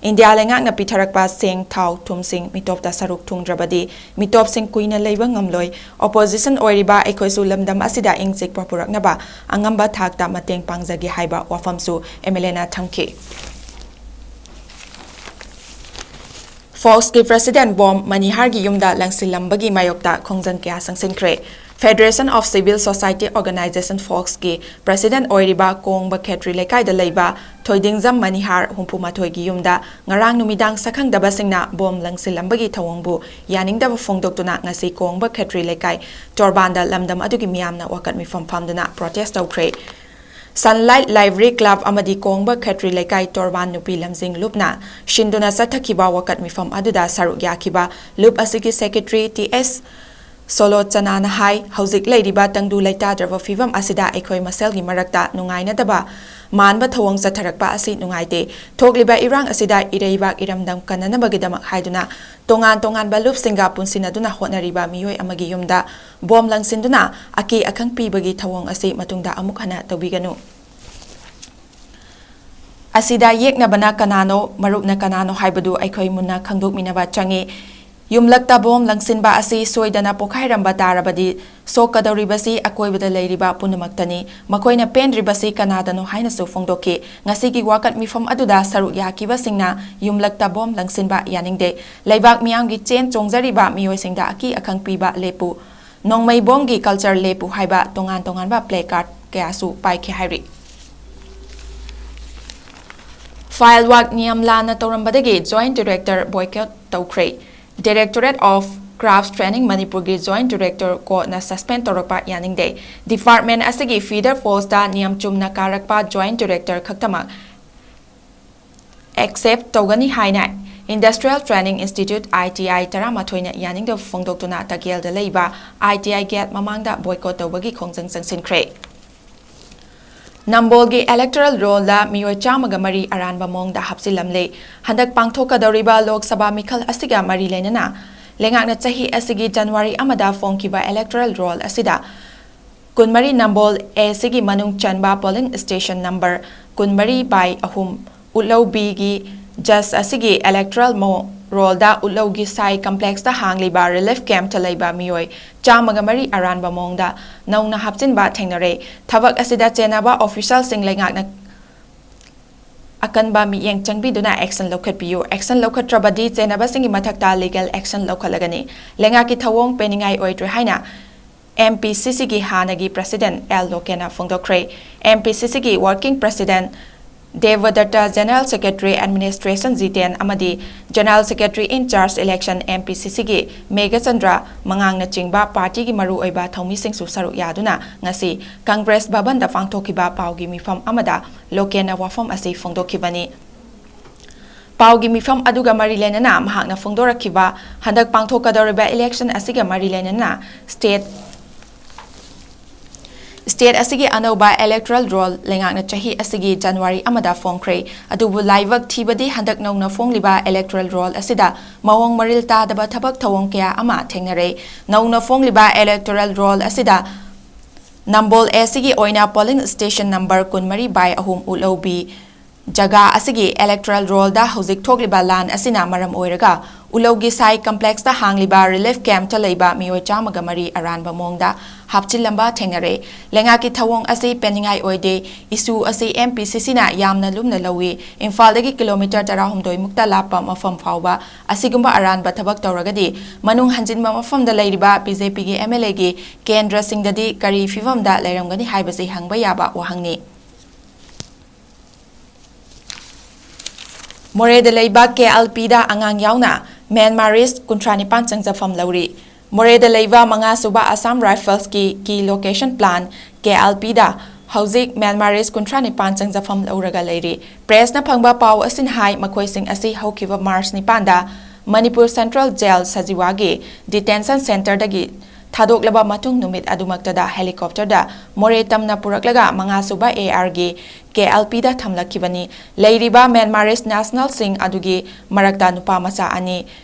ꯏꯟꯗꯤꯌꯥ ꯂꯩꯉꯥꯛꯅ ꯄꯤꯊꯔꯛꯄ ꯆꯦꯡ, ꯊꯥꯎ, ꯊꯨꯝꯁꯤꯡ ꯃꯤꯇꯣꯞꯇ ꯁꯔꯨꯛ ꯊꯨꯡꯗ꯭ꯔꯕꯗꯤ ꯃꯤꯇꯣꯞꯁꯤꯡ ꯀꯨꯏꯅ ꯂꯩꯕ ꯉꯝꯂꯣꯏ꯫ ꯑꯣꯄꯣꯖꯤꯁꯟ ꯑꯣꯏꯔꯤꯕ ꯑꯩꯈꯣꯏꯁꯨ ꯂꯝꯗꯝ ꯑꯁꯤꯗ ꯏꯪ ꯆꯤꯛꯄ ꯄꯨꯔꯛꯅꯕ ꯑꯉꯝꯕ ꯊꯥꯛꯇ ꯃꯇꯦꯡ ꯄꯥꯡꯖꯒꯦ ꯍꯥꯏꯕ ꯋꯥꯐꯝꯁꯨ ꯑꯦꯝ ꯑꯦꯜ ꯑꯦꯅ ꯊꯝꯈꯤ꯫ ꯐꯣꯛꯁꯀꯤ ꯄ꯭ꯔꯦꯁꯤꯗꯦꯟꯠ ꯕꯣꯝ ꯃꯅꯤꯍꯥꯔꯒꯤ ꯌꯨꯝꯗ ꯂꯪꯁꯤꯜꯂꯝꯕꯒꯤ ꯃꯥꯌꯣꯛꯇ ꯈꯣꯡꯖꯪ ꯀꯌꯥ ꯆꯪꯁꯤꯟꯈ꯭ꯔꯦ꯫ Federation of Civil Society Organization, ꯐꯣꯛꯁꯀꯤ president ꯑꯣꯏꯔꯤꯕ ꯀꯣꯡꯕ ꯈꯦꯇ꯭ꯔꯤ ꯂꯩꯀꯥꯏꯗ ꯂꯩꯕ ꯊꯣꯏꯗꯤꯡꯖꯝ ꯃꯅꯤꯍꯥꯔ ꯍꯨꯝꯐꯨ ꯃꯥꯊꯣꯏꯒꯤ ꯌꯨꯝꯗ ꯉꯔꯥꯡ ꯅꯨꯃꯤꯗꯥꯡ ꯁꯛꯈꯪꯗꯕꯁꯤꯡꯅ ꯕꯣꯝ ꯂꯪꯁꯤꯜꯂꯝꯕꯒꯤ ꯊꯧꯑꯣꯡꯕꯨ ꯌꯥꯅꯤꯡꯗꯕ ꯐꯣꯡꯗꯣꯛꯇꯨꯅ ꯉꯁꯤ ꯀꯣꯡꯕ ꯈꯦꯇ꯭ꯔꯤ ꯂꯩꯀꯥꯏ ꯇꯣꯔꯕꯥꯟꯗ ꯂꯝꯗꯝ ꯑꯗꯨꯒꯤ ꯃꯤꯌꯥꯝꯅ ꯋꯥꯀꯠ ꯃꯤꯐꯝ ꯐꯝꯗꯨꯅ protest ꯇꯧꯈ꯭ꯔꯦ꯫ Sunlight Library Club ꯑꯃꯗꯤ ꯀꯣꯡꯕ ꯈꯦꯇ꯭ꯔꯤ ꯂꯩꯀꯥꯏ ꯇꯣꯔꯕꯥꯟ ꯅꯨꯄꯤ ꯂꯝꯖꯤꯡ ꯂꯨꯞꯅ ꯁꯤꯟꯗꯨꯅ ꯆꯠꯊꯈꯤꯕ ꯋꯥꯀꯠ ꯃꯤꯐꯝ ꯑꯗꯨꯗ ꯁꯔꯨꯛ ꯌꯥꯈꯤꯕ ꯂꯨꯞ ꯑꯁꯤꯒꯤ secretary ꯇꯤ ꯑꯦꯁ ꯁꯣꯂꯣꯆꯅꯥꯅ ꯍꯥꯏ, ꯍꯧꯖꯤꯛ ꯂꯩꯔꯤꯕ ꯇꯪꯗꯨ ꯂꯩꯇꯥꯗ꯭ꯔꯕ ꯐꯤꯕꯝ ꯑꯁꯤꯗ ꯑꯩꯈꯣꯏ ꯃꯁꯦꯜꯒꯤ ꯃꯔꯛꯇ ꯅꯨꯡꯉꯥꯏꯅꯗꯕ ꯃꯥꯟꯕ ꯊꯧꯑꯣꯡ ꯆꯠꯊꯔꯛꯄ ꯑꯁꯤ ꯅꯨꯡꯉꯥꯏꯇꯦ꯫ ꯊꯣꯛꯂꯤꯕ ꯏꯔꯥꯡ ꯑꯁꯤꯗ ꯏꯔꯩꯕꯥꯛ ꯏꯔꯝꯗꯝ ꯀꯟꯅꯅꯕꯒꯤꯗꯃꯛ ꯍꯥꯏꯗꯨꯅ ꯇꯣꯉꯥꯟ ꯇꯣꯉꯥꯟꯕ ꯂꯨꯞꯁꯤꯡꯒ ꯄꯨꯟꯁꯤꯟꯅꯗꯨꯅ ꯍꯣꯠꯅꯔꯤꯕ ꯃꯤꯑꯣꯏ ꯑꯃꯒꯤ ꯌꯨꯝꯗ ꯕꯣꯝ ꯂꯪꯁꯤꯟꯗꯨꯅ ꯑꯀꯤ ꯑꯈꯪ ꯄꯤꯕꯒꯤ ꯊꯧꯑꯣꯡ ꯑꯁꯤ ꯃꯇꯨꯡꯗ ꯑꯃꯨꯛ ꯍꯟꯅ ꯇꯧꯕꯤꯒꯅꯨ꯫ ꯑꯁꯤꯗ ꯌꯦꯛꯅꯕꯅ ꯀꯅꯥꯅꯣ, ꯃꯔꯨꯞꯅ ꯀꯅꯥꯅꯣ ꯍꯥꯏꯕꯗꯨ ꯑꯩꯈꯣꯏ ꯃꯨꯟꯅ ꯈꯪꯗꯣꯛꯃꯤꯟꯅꯕ ꯆꯪꯏ꯫ ꯌꯨꯝꯂꯛꯇ ꯕꯣꯝ ꯂꯪꯁꯤꯟꯕ ꯑꯁꯤ ꯁꯣꯏꯗꯅ ꯄꯣꯈꯥꯏꯔꯝꯕ ꯇꯥꯔꯕꯗꯤ ꯁꯣꯛꯀꯗꯧꯔꯤꯕꯁꯤ ꯑꯀꯣꯏꯕꯗ ꯂꯩꯔꯤꯕ ꯄꯨꯝꯅꯃꯛꯇꯅꯤ꯫ ꯃꯈꯣꯏꯅ ꯄꯦꯟꯗ꯭ꯔꯤꯕꯁꯤ ꯀꯅꯥꯗꯅꯣ ꯍꯥꯏꯅꯁꯨ ꯐꯣꯡꯗꯣꯛꯈꯤ꯫ ꯉꯁꯤꯒꯤ ꯋꯥꯀꯠ ꯃꯤꯐꯝ ꯑꯗꯨꯗ ꯁꯔꯨꯛ ꯌꯥꯈꯤꯕꯁꯤꯡꯅ ꯌꯨꯝꯂꯛꯇ ꯕꯣꯝ ꯂꯪꯁꯤꯟꯕ ꯌꯥꯅꯤꯡꯗꯦ꯫ ꯂꯩꯕꯥꯛ ꯃꯤꯌꯥꯝꯒꯤ ꯆꯦꯟ ꯆꯣꯡꯖꯔꯤꯕ ꯃꯤꯑꯣꯏꯁꯤꯡꯗ ꯑꯀꯤ ꯑꯈꯪ ꯄꯤꯕ ꯂꯦꯞꯄꯨ꯫ ꯅꯣꯡꯃꯩ ꯕꯣꯝꯒꯤ culture ꯂꯦꯞꯄꯨ ꯍꯥꯏꯕ ꯇꯣꯉꯥꯟ ꯇꯣꯉꯥꯟꯕ placard ꯀꯌꯥꯁꯨ ꯄꯥꯏꯈꯤ ꯍꯥꯏꯔꯤ꯫ File work ꯅꯤꯌꯝ ꯂꯥꯟꯅ ꯇꯧꯔꯝꯕꯗꯒꯤ Joint Director boycott ꯇꯧꯈ꯭ꯔꯦ꯫ Directorate of Crafts Training ꯃꯅꯤꯄꯨꯔꯒꯤ Joint Director ꯀꯣꯔꯠꯅ suspend ꯇꯧꯔꯛꯄ ꯌꯥꯅꯤꯡꯗꯦ꯫ Department ꯑꯁꯤꯒꯤ feeder postꯇ ꯅꯤꯌꯝ ꯆꯨꯝꯅ ꯀꯥꯔꯛꯄ Joint Director ꯈꯛꯇꯃꯛ accept ꯇꯧꯒꯅꯤ ꯍꯥꯏꯅ Industrial Training Institute, I T I, ꯇꯔꯥꯃꯥꯊꯣꯏꯅ ꯌꯥꯅꯤꯡꯗꯕ ꯐꯣꯡꯗꯣꯛꯇꯨꯅ ꯇꯀꯦꯜꯗ ꯂꯩꯕ I T I gate ꯃꯃꯥꯡꯗ boycott ꯇꯧꯕꯒꯤ ꯈꯣꯡꯖꯪ ꯆꯪꯁꯤꯟꯈ꯭ꯔꯦ꯫ ꯅꯝꯕꯣꯜꯒꯤ electoral rollꯗ ꯃꯤꯑꯣꯏ ꯆꯥꯝꯃꯒ ꯃꯔꯤ ꯑꯔꯥꯟꯕ ꯃꯑꯣꯡꯗ ꯍꯥꯞꯆꯤꯜꯂꯝꯂꯦ꯫ ꯍꯟꯗꯛ ꯄꯥꯡꯊꯣꯛꯀꯗꯧꯔꯤꯕ ꯂꯣꯛ ꯁꯚꯥ ꯃꯤꯈꯜ ꯑꯁꯤꯒ ꯃꯔꯤ ꯂꯩꯅꯅ ꯂꯩꯉꯥꯛꯅ ꯆꯍꯤ ꯑꯁꯤꯒꯤ January ꯑꯃꯗ ꯐꯣꯡꯈꯤꯕ electoral roll ꯑꯁꯤꯗ ꯀꯨꯟꯃꯔꯤ ꯅꯝꯕꯣꯜ A ꯁꯤꯒꯤ ꯃꯅꯨꯡ ꯆꯟꯕ polling station number ꯀꯨꯟꯃꯔꯤ by ꯑꯍꯨꯝ ꯎꯠꯂꯧꯕꯤꯒꯤ just ꯑꯁꯤꯒꯤ electoral rollꯗ ꯎꯠꯂꯧꯒꯤ ꯁꯥꯏ complexꯇ ꯍꯥꯡꯂꯤꯕ relief campꯇ ꯂꯩꯕ ꯃꯤꯑꯣꯏ ꯆꯥꯝꯃꯒ ꯃꯔꯤ ꯑꯔꯥꯟꯕ ꯃꯑꯣꯡꯗ ꯅꯧꯅ ꯍꯥꯞꯆꯤꯟꯕ ꯊꯦꯡꯅꯔꯦ꯫ ꯊꯕꯛ ꯑꯁꯤꯗ ꯆꯦꯟꯅꯕ officialꯁꯤꯡ ꯂꯩꯉꯥꯛꯅ ꯑꯀꯟꯕ ꯃꯤꯠꯌꯦꯡ ꯆꯪꯕꯤꯗꯨꯅ action ꯂꯧꯈꯠꯄꯤꯌꯨ꯫ Action ꯂꯧꯈꯠꯇ꯭ꯔꯕꯗꯤ ꯆꯦꯟꯅꯕꯁꯤꯡꯒꯤ ꯃꯊꯛꯇ legal action ꯂꯧꯈꯠꯂꯒꯅꯤ꯫ ꯂꯩꯉꯥꯛꯀꯤ ꯊꯧꯑꯣꯡ ꯄꯦꯟꯅꯤꯡꯉꯥꯏ ꯑꯣꯏꯗ꯭ꯔꯦ ꯍꯥꯏꯅ ꯑꯦꯝ ꯄꯤ ꯁꯤ ꯁꯤꯒꯤ ꯍꯥꯟꯅꯒꯤ ꯄ꯭ꯔꯁꯤꯗꯦꯟ ꯑꯦꯜ ꯂꯣꯀꯦꯟꯅ ꯐꯣꯡꯗꯣꯛꯈ꯭ꯔꯦ꯫ ꯑꯦꯝ ꯄꯤ ꯁꯤ ꯁꯤꯒꯤ working president Debdatta, general secretary administration Jiten ꯑꯃꯗꯤ general secretary in charge election M P C ꯁꯤꯒꯤ ꯃꯦꯘꯆꯟꯗ꯭ꯔ ꯃꯉꯥꯡꯅꯆꯤꯡꯕ ꯄꯥꯔꯇꯤꯒꯤ ꯃꯔꯨꯑꯣꯏꯕ ꯊꯧꯃꯤꯁꯤꯡꯁꯨ ꯁꯔꯨꯛ ꯌꯥꯗꯨꯅ ꯉꯁꯤ ꯀꯪꯒ꯭ꯔꯦꯁ ꯚꯕꯟꯗ ꯄꯥꯡꯊꯣꯛꯈꯤꯕ ꯄꯥꯎꯒꯤ ꯃꯤꯐꯝ ꯑꯃꯗ ꯂꯣꯀꯦꯟꯅ ꯋꯥꯐꯝ ꯑꯁꯤ ꯐꯣꯡꯗꯣꯛꯈꯤꯕꯅꯤ꯫ ꯄꯥꯎꯒꯤ ꯃꯤꯐꯝ ꯑꯗꯨꯒ ꯃꯔꯤ ꯂꯩꯅꯅ ꯃꯍꯥꯛꯅ ꯐꯣꯡꯗꯣꯔꯛꯈꯤꯕ ꯍꯟꯗꯛ ꯄꯥꯡꯊꯣꯛꯀꯗꯧꯔꯤꯕ ꯏꯂꯦꯛꯁꯟ ꯑꯁꯤꯒ ꯃꯔꯤ ꯂꯩꯅꯅ ꯁ꯭ꯇꯦꯠ ꯁ꯭ꯇꯦꯠ ꯑꯁꯤꯒꯤ ꯑꯅꯧꯕ ꯏꯂꯦꯛꯇꯣꯔꯦꯜ ꯔꯣꯜ ꯂꯩꯉꯥꯛꯅ ꯆꯍꯤ ꯑꯁꯤꯒꯤ ꯖꯅꯋꯥꯔꯤ ꯑꯃꯗ ꯐꯣꯡꯈ꯭ꯔꯦ꯫ ꯑꯗꯨꯕꯨ ꯂꯥꯏꯕꯛ ꯊꯤꯕꯗꯤ ꯍꯟꯗꯛ ꯅꯧꯅ ꯐꯣꯡꯂꯤꯕ ꯏꯂꯦꯛꯇꯣꯔꯦꯜ ꯔꯣꯜ ꯑꯁꯤꯗ ꯃꯑꯣꯡ ꯃꯔꯤꯜ ꯇꯥꯗꯕ ꯊꯕꯛ ꯊꯧꯑꯣꯡ ꯀꯌꯥ ꯑꯃ ꯊꯦꯡꯅꯔꯦ꯫ ꯅꯧꯅ ꯐꯣꯡꯂꯤꯕ ꯏꯂꯦꯛꯇꯣꯔꯦꯜ ꯔꯣꯜ ꯑꯁꯤꯗ ꯅꯝꯕꯣꯜ ꯑꯦꯁꯤꯒꯤ ꯑꯣꯏꯅ ꯄꯣꯂꯤꯡ ꯁ꯭ꯇꯦꯁꯟ ꯅꯝꯕꯔ ꯀꯨꯟꯃꯔꯤ ꯕꯥꯏ ꯑꯍꯨꯝ ꯎꯠꯂꯧꯕꯤ ꯖꯒꯥ ꯑꯁꯤꯒꯤ ꯏꯂꯦꯛꯇꯣꯔꯦꯜ ꯔꯣꯜꯗ ꯍꯧꯖꯤꯛ ꯊꯣꯛꯂꯤꯕ ꯂꯥꯟ ꯑꯁꯤꯅ ꯃꯔꯝ ꯑꯣꯏꯔꯒ ꯎꯂꯧꯒꯤ ꯁꯥꯏ ꯀꯝꯄ꯭ꯂꯦꯛꯁꯇ ꯍꯥꯡꯂꯤꯕ ꯔꯤꯂꯤꯐ ꯀꯦꯝꯞꯇ ꯂꯩꯕ ꯃꯤꯑꯣꯏ ꯆꯥꯝꯃꯒ ꯃꯔꯤ ꯑꯔꯥꯟꯕ ꯃꯑꯣꯡꯗ ꯍꯥꯞꯆꯤꯜꯂꯝꯕ ꯊꯦꯡꯅꯔꯦ꯫ ꯂꯩꯉꯥꯛꯀꯤ ꯊꯧꯑꯣꯡ ꯑꯁꯤ ꯄꯦꯟꯅꯤꯡꯉꯥꯏ ꯑꯣꯏꯗꯦ꯫ ꯏꯁꯨ ꯑꯁꯤ ꯑꯦꯝ ꯄꯤ ꯁꯤ ꯁꯤꯅ ꯌꯥꯝꯅ ꯂꯨꯝꯅ ꯂꯧꯏ꯫ ꯏꯝꯐꯥꯜꯗꯒꯤ ꯀꯤꯂꯣꯃꯤꯇꯔ ꯇꯔꯥꯍꯨꯝꯗꯣꯏ ꯃꯨꯛꯇ ꯂꯥꯞꯄ ꯃꯐꯝ ꯐꯥꯎꯕ ꯑꯁꯤꯒꯨꯝꯕ ꯑꯔꯥꯟꯕ ꯊꯕꯛ ꯇꯧꯔꯒꯗꯤ ꯃꯅꯨꯡ ꯍꯟꯖꯤꯟꯕ ꯃꯐꯝꯗ ꯂꯩꯔꯤꯕ ꯕꯤ ꯖꯦ ꯄꯤꯒꯤ ꯑꯦꯝ ꯑꯦꯜ ꯑꯦꯒꯤ ꯀꯦꯟꯗ꯭ꯔꯁꯤꯡꯗꯗꯤ ꯀꯔꯤ ꯐꯤꯚꯝꯗ ꯂꯩꯔꯝꯒꯅꯤ ꯍꯥꯏꯕꯁꯤ ꯍꯪꯕ ꯌꯥꯕ ꯋꯥꯍꯪꯅꯤ꯫ ꯃꯣꯔꯦꯗ ꯂꯩꯕ ꯀꯦ ꯑꯦꯜ ꯄꯤꯗ ꯑꯉꯥꯡ ꯌꯥꯎꯅ ꯃ꯭ꯌꯥꯟꯃꯥꯔꯤꯁ ꯀꯨꯟꯊ꯭ꯔꯥ ꯅꯤꯄꯥꯟ ꯆꯪꯖꯐꯝ ꯂꯧꯔꯤ꯫ ꯃꯣꯔꯦꯗ ꯂꯩꯕ ꯃꯉꯥ ꯁꯨꯕ ꯑꯁꯥꯝ ꯔꯥꯏꯐꯜꯁꯀꯤ ꯀꯤ ꯂꯣꯀꯦꯁꯟ ꯄ꯭ꯂꯥꯟ ꯀꯦ ꯑꯦꯜ ꯄꯤꯗ ꯍꯧꯖꯤꯛ ꯃ꯭ꯌꯥꯟꯃꯥꯔꯤꯁ ꯀꯨꯟꯊ꯭ꯔꯥ ꯅꯤꯄꯥꯟ ꯆꯪꯖꯐꯝ ꯂꯧꯔꯒ ꯂꯩꯔꯤ꯫ ꯄ꯭ꯔꯦꯁꯅ ꯐꯪꯕ ꯄꯥꯎ ꯑꯁꯤꯅ ꯍꯥꯏ, ꯃꯈꯣꯏꯁꯤꯡ ꯑꯁꯤ ꯍꯧꯈꯤꯕ ꯃꯥꯔꯆ ꯅꯤꯄꯥꯟꯗ ꯃꯅꯤꯄꯨꯔ ꯁꯦꯟꯇ꯭ꯔꯦꯜ ꯖꯦꯜ ꯁꯖꯤꯋꯥꯒꯤ ꯗꯤꯇꯦꯟꯁꯟ ꯁꯦꯟꯇꯔꯗꯒꯤ ꯊꯥꯗꯣꯛꯂꯕ ꯃꯇꯨꯡ ꯅꯨꯃꯤꯠ ꯑꯗꯨꯃꯛꯇꯗ ꯍꯦꯂꯤꯀꯣꯞꯇꯔꯗ ꯃꯣꯔꯦ ꯇꯝꯅ ꯄꯨꯔꯛꯂꯒ ꯃꯉꯥ ꯁꯨꯕ ꯑꯦ ꯑꯥꯔꯒꯤ ꯀꯦ ꯑꯦꯜ ꯄꯤꯗ ꯊꯝꯂꯛꯈꯤꯕꯅꯤ꯫ ꯂꯩꯔꯤꯕ ꯃ꯭ꯌꯥꯟꯃꯥꯔꯤꯁ ꯅꯦꯁꯅꯦꯜꯁꯤꯡ ꯑꯗꯨꯒꯤ ꯃꯔꯛꯇ ꯅꯨꯄꯥ ꯃꯆꯥ ꯑꯅꯤ,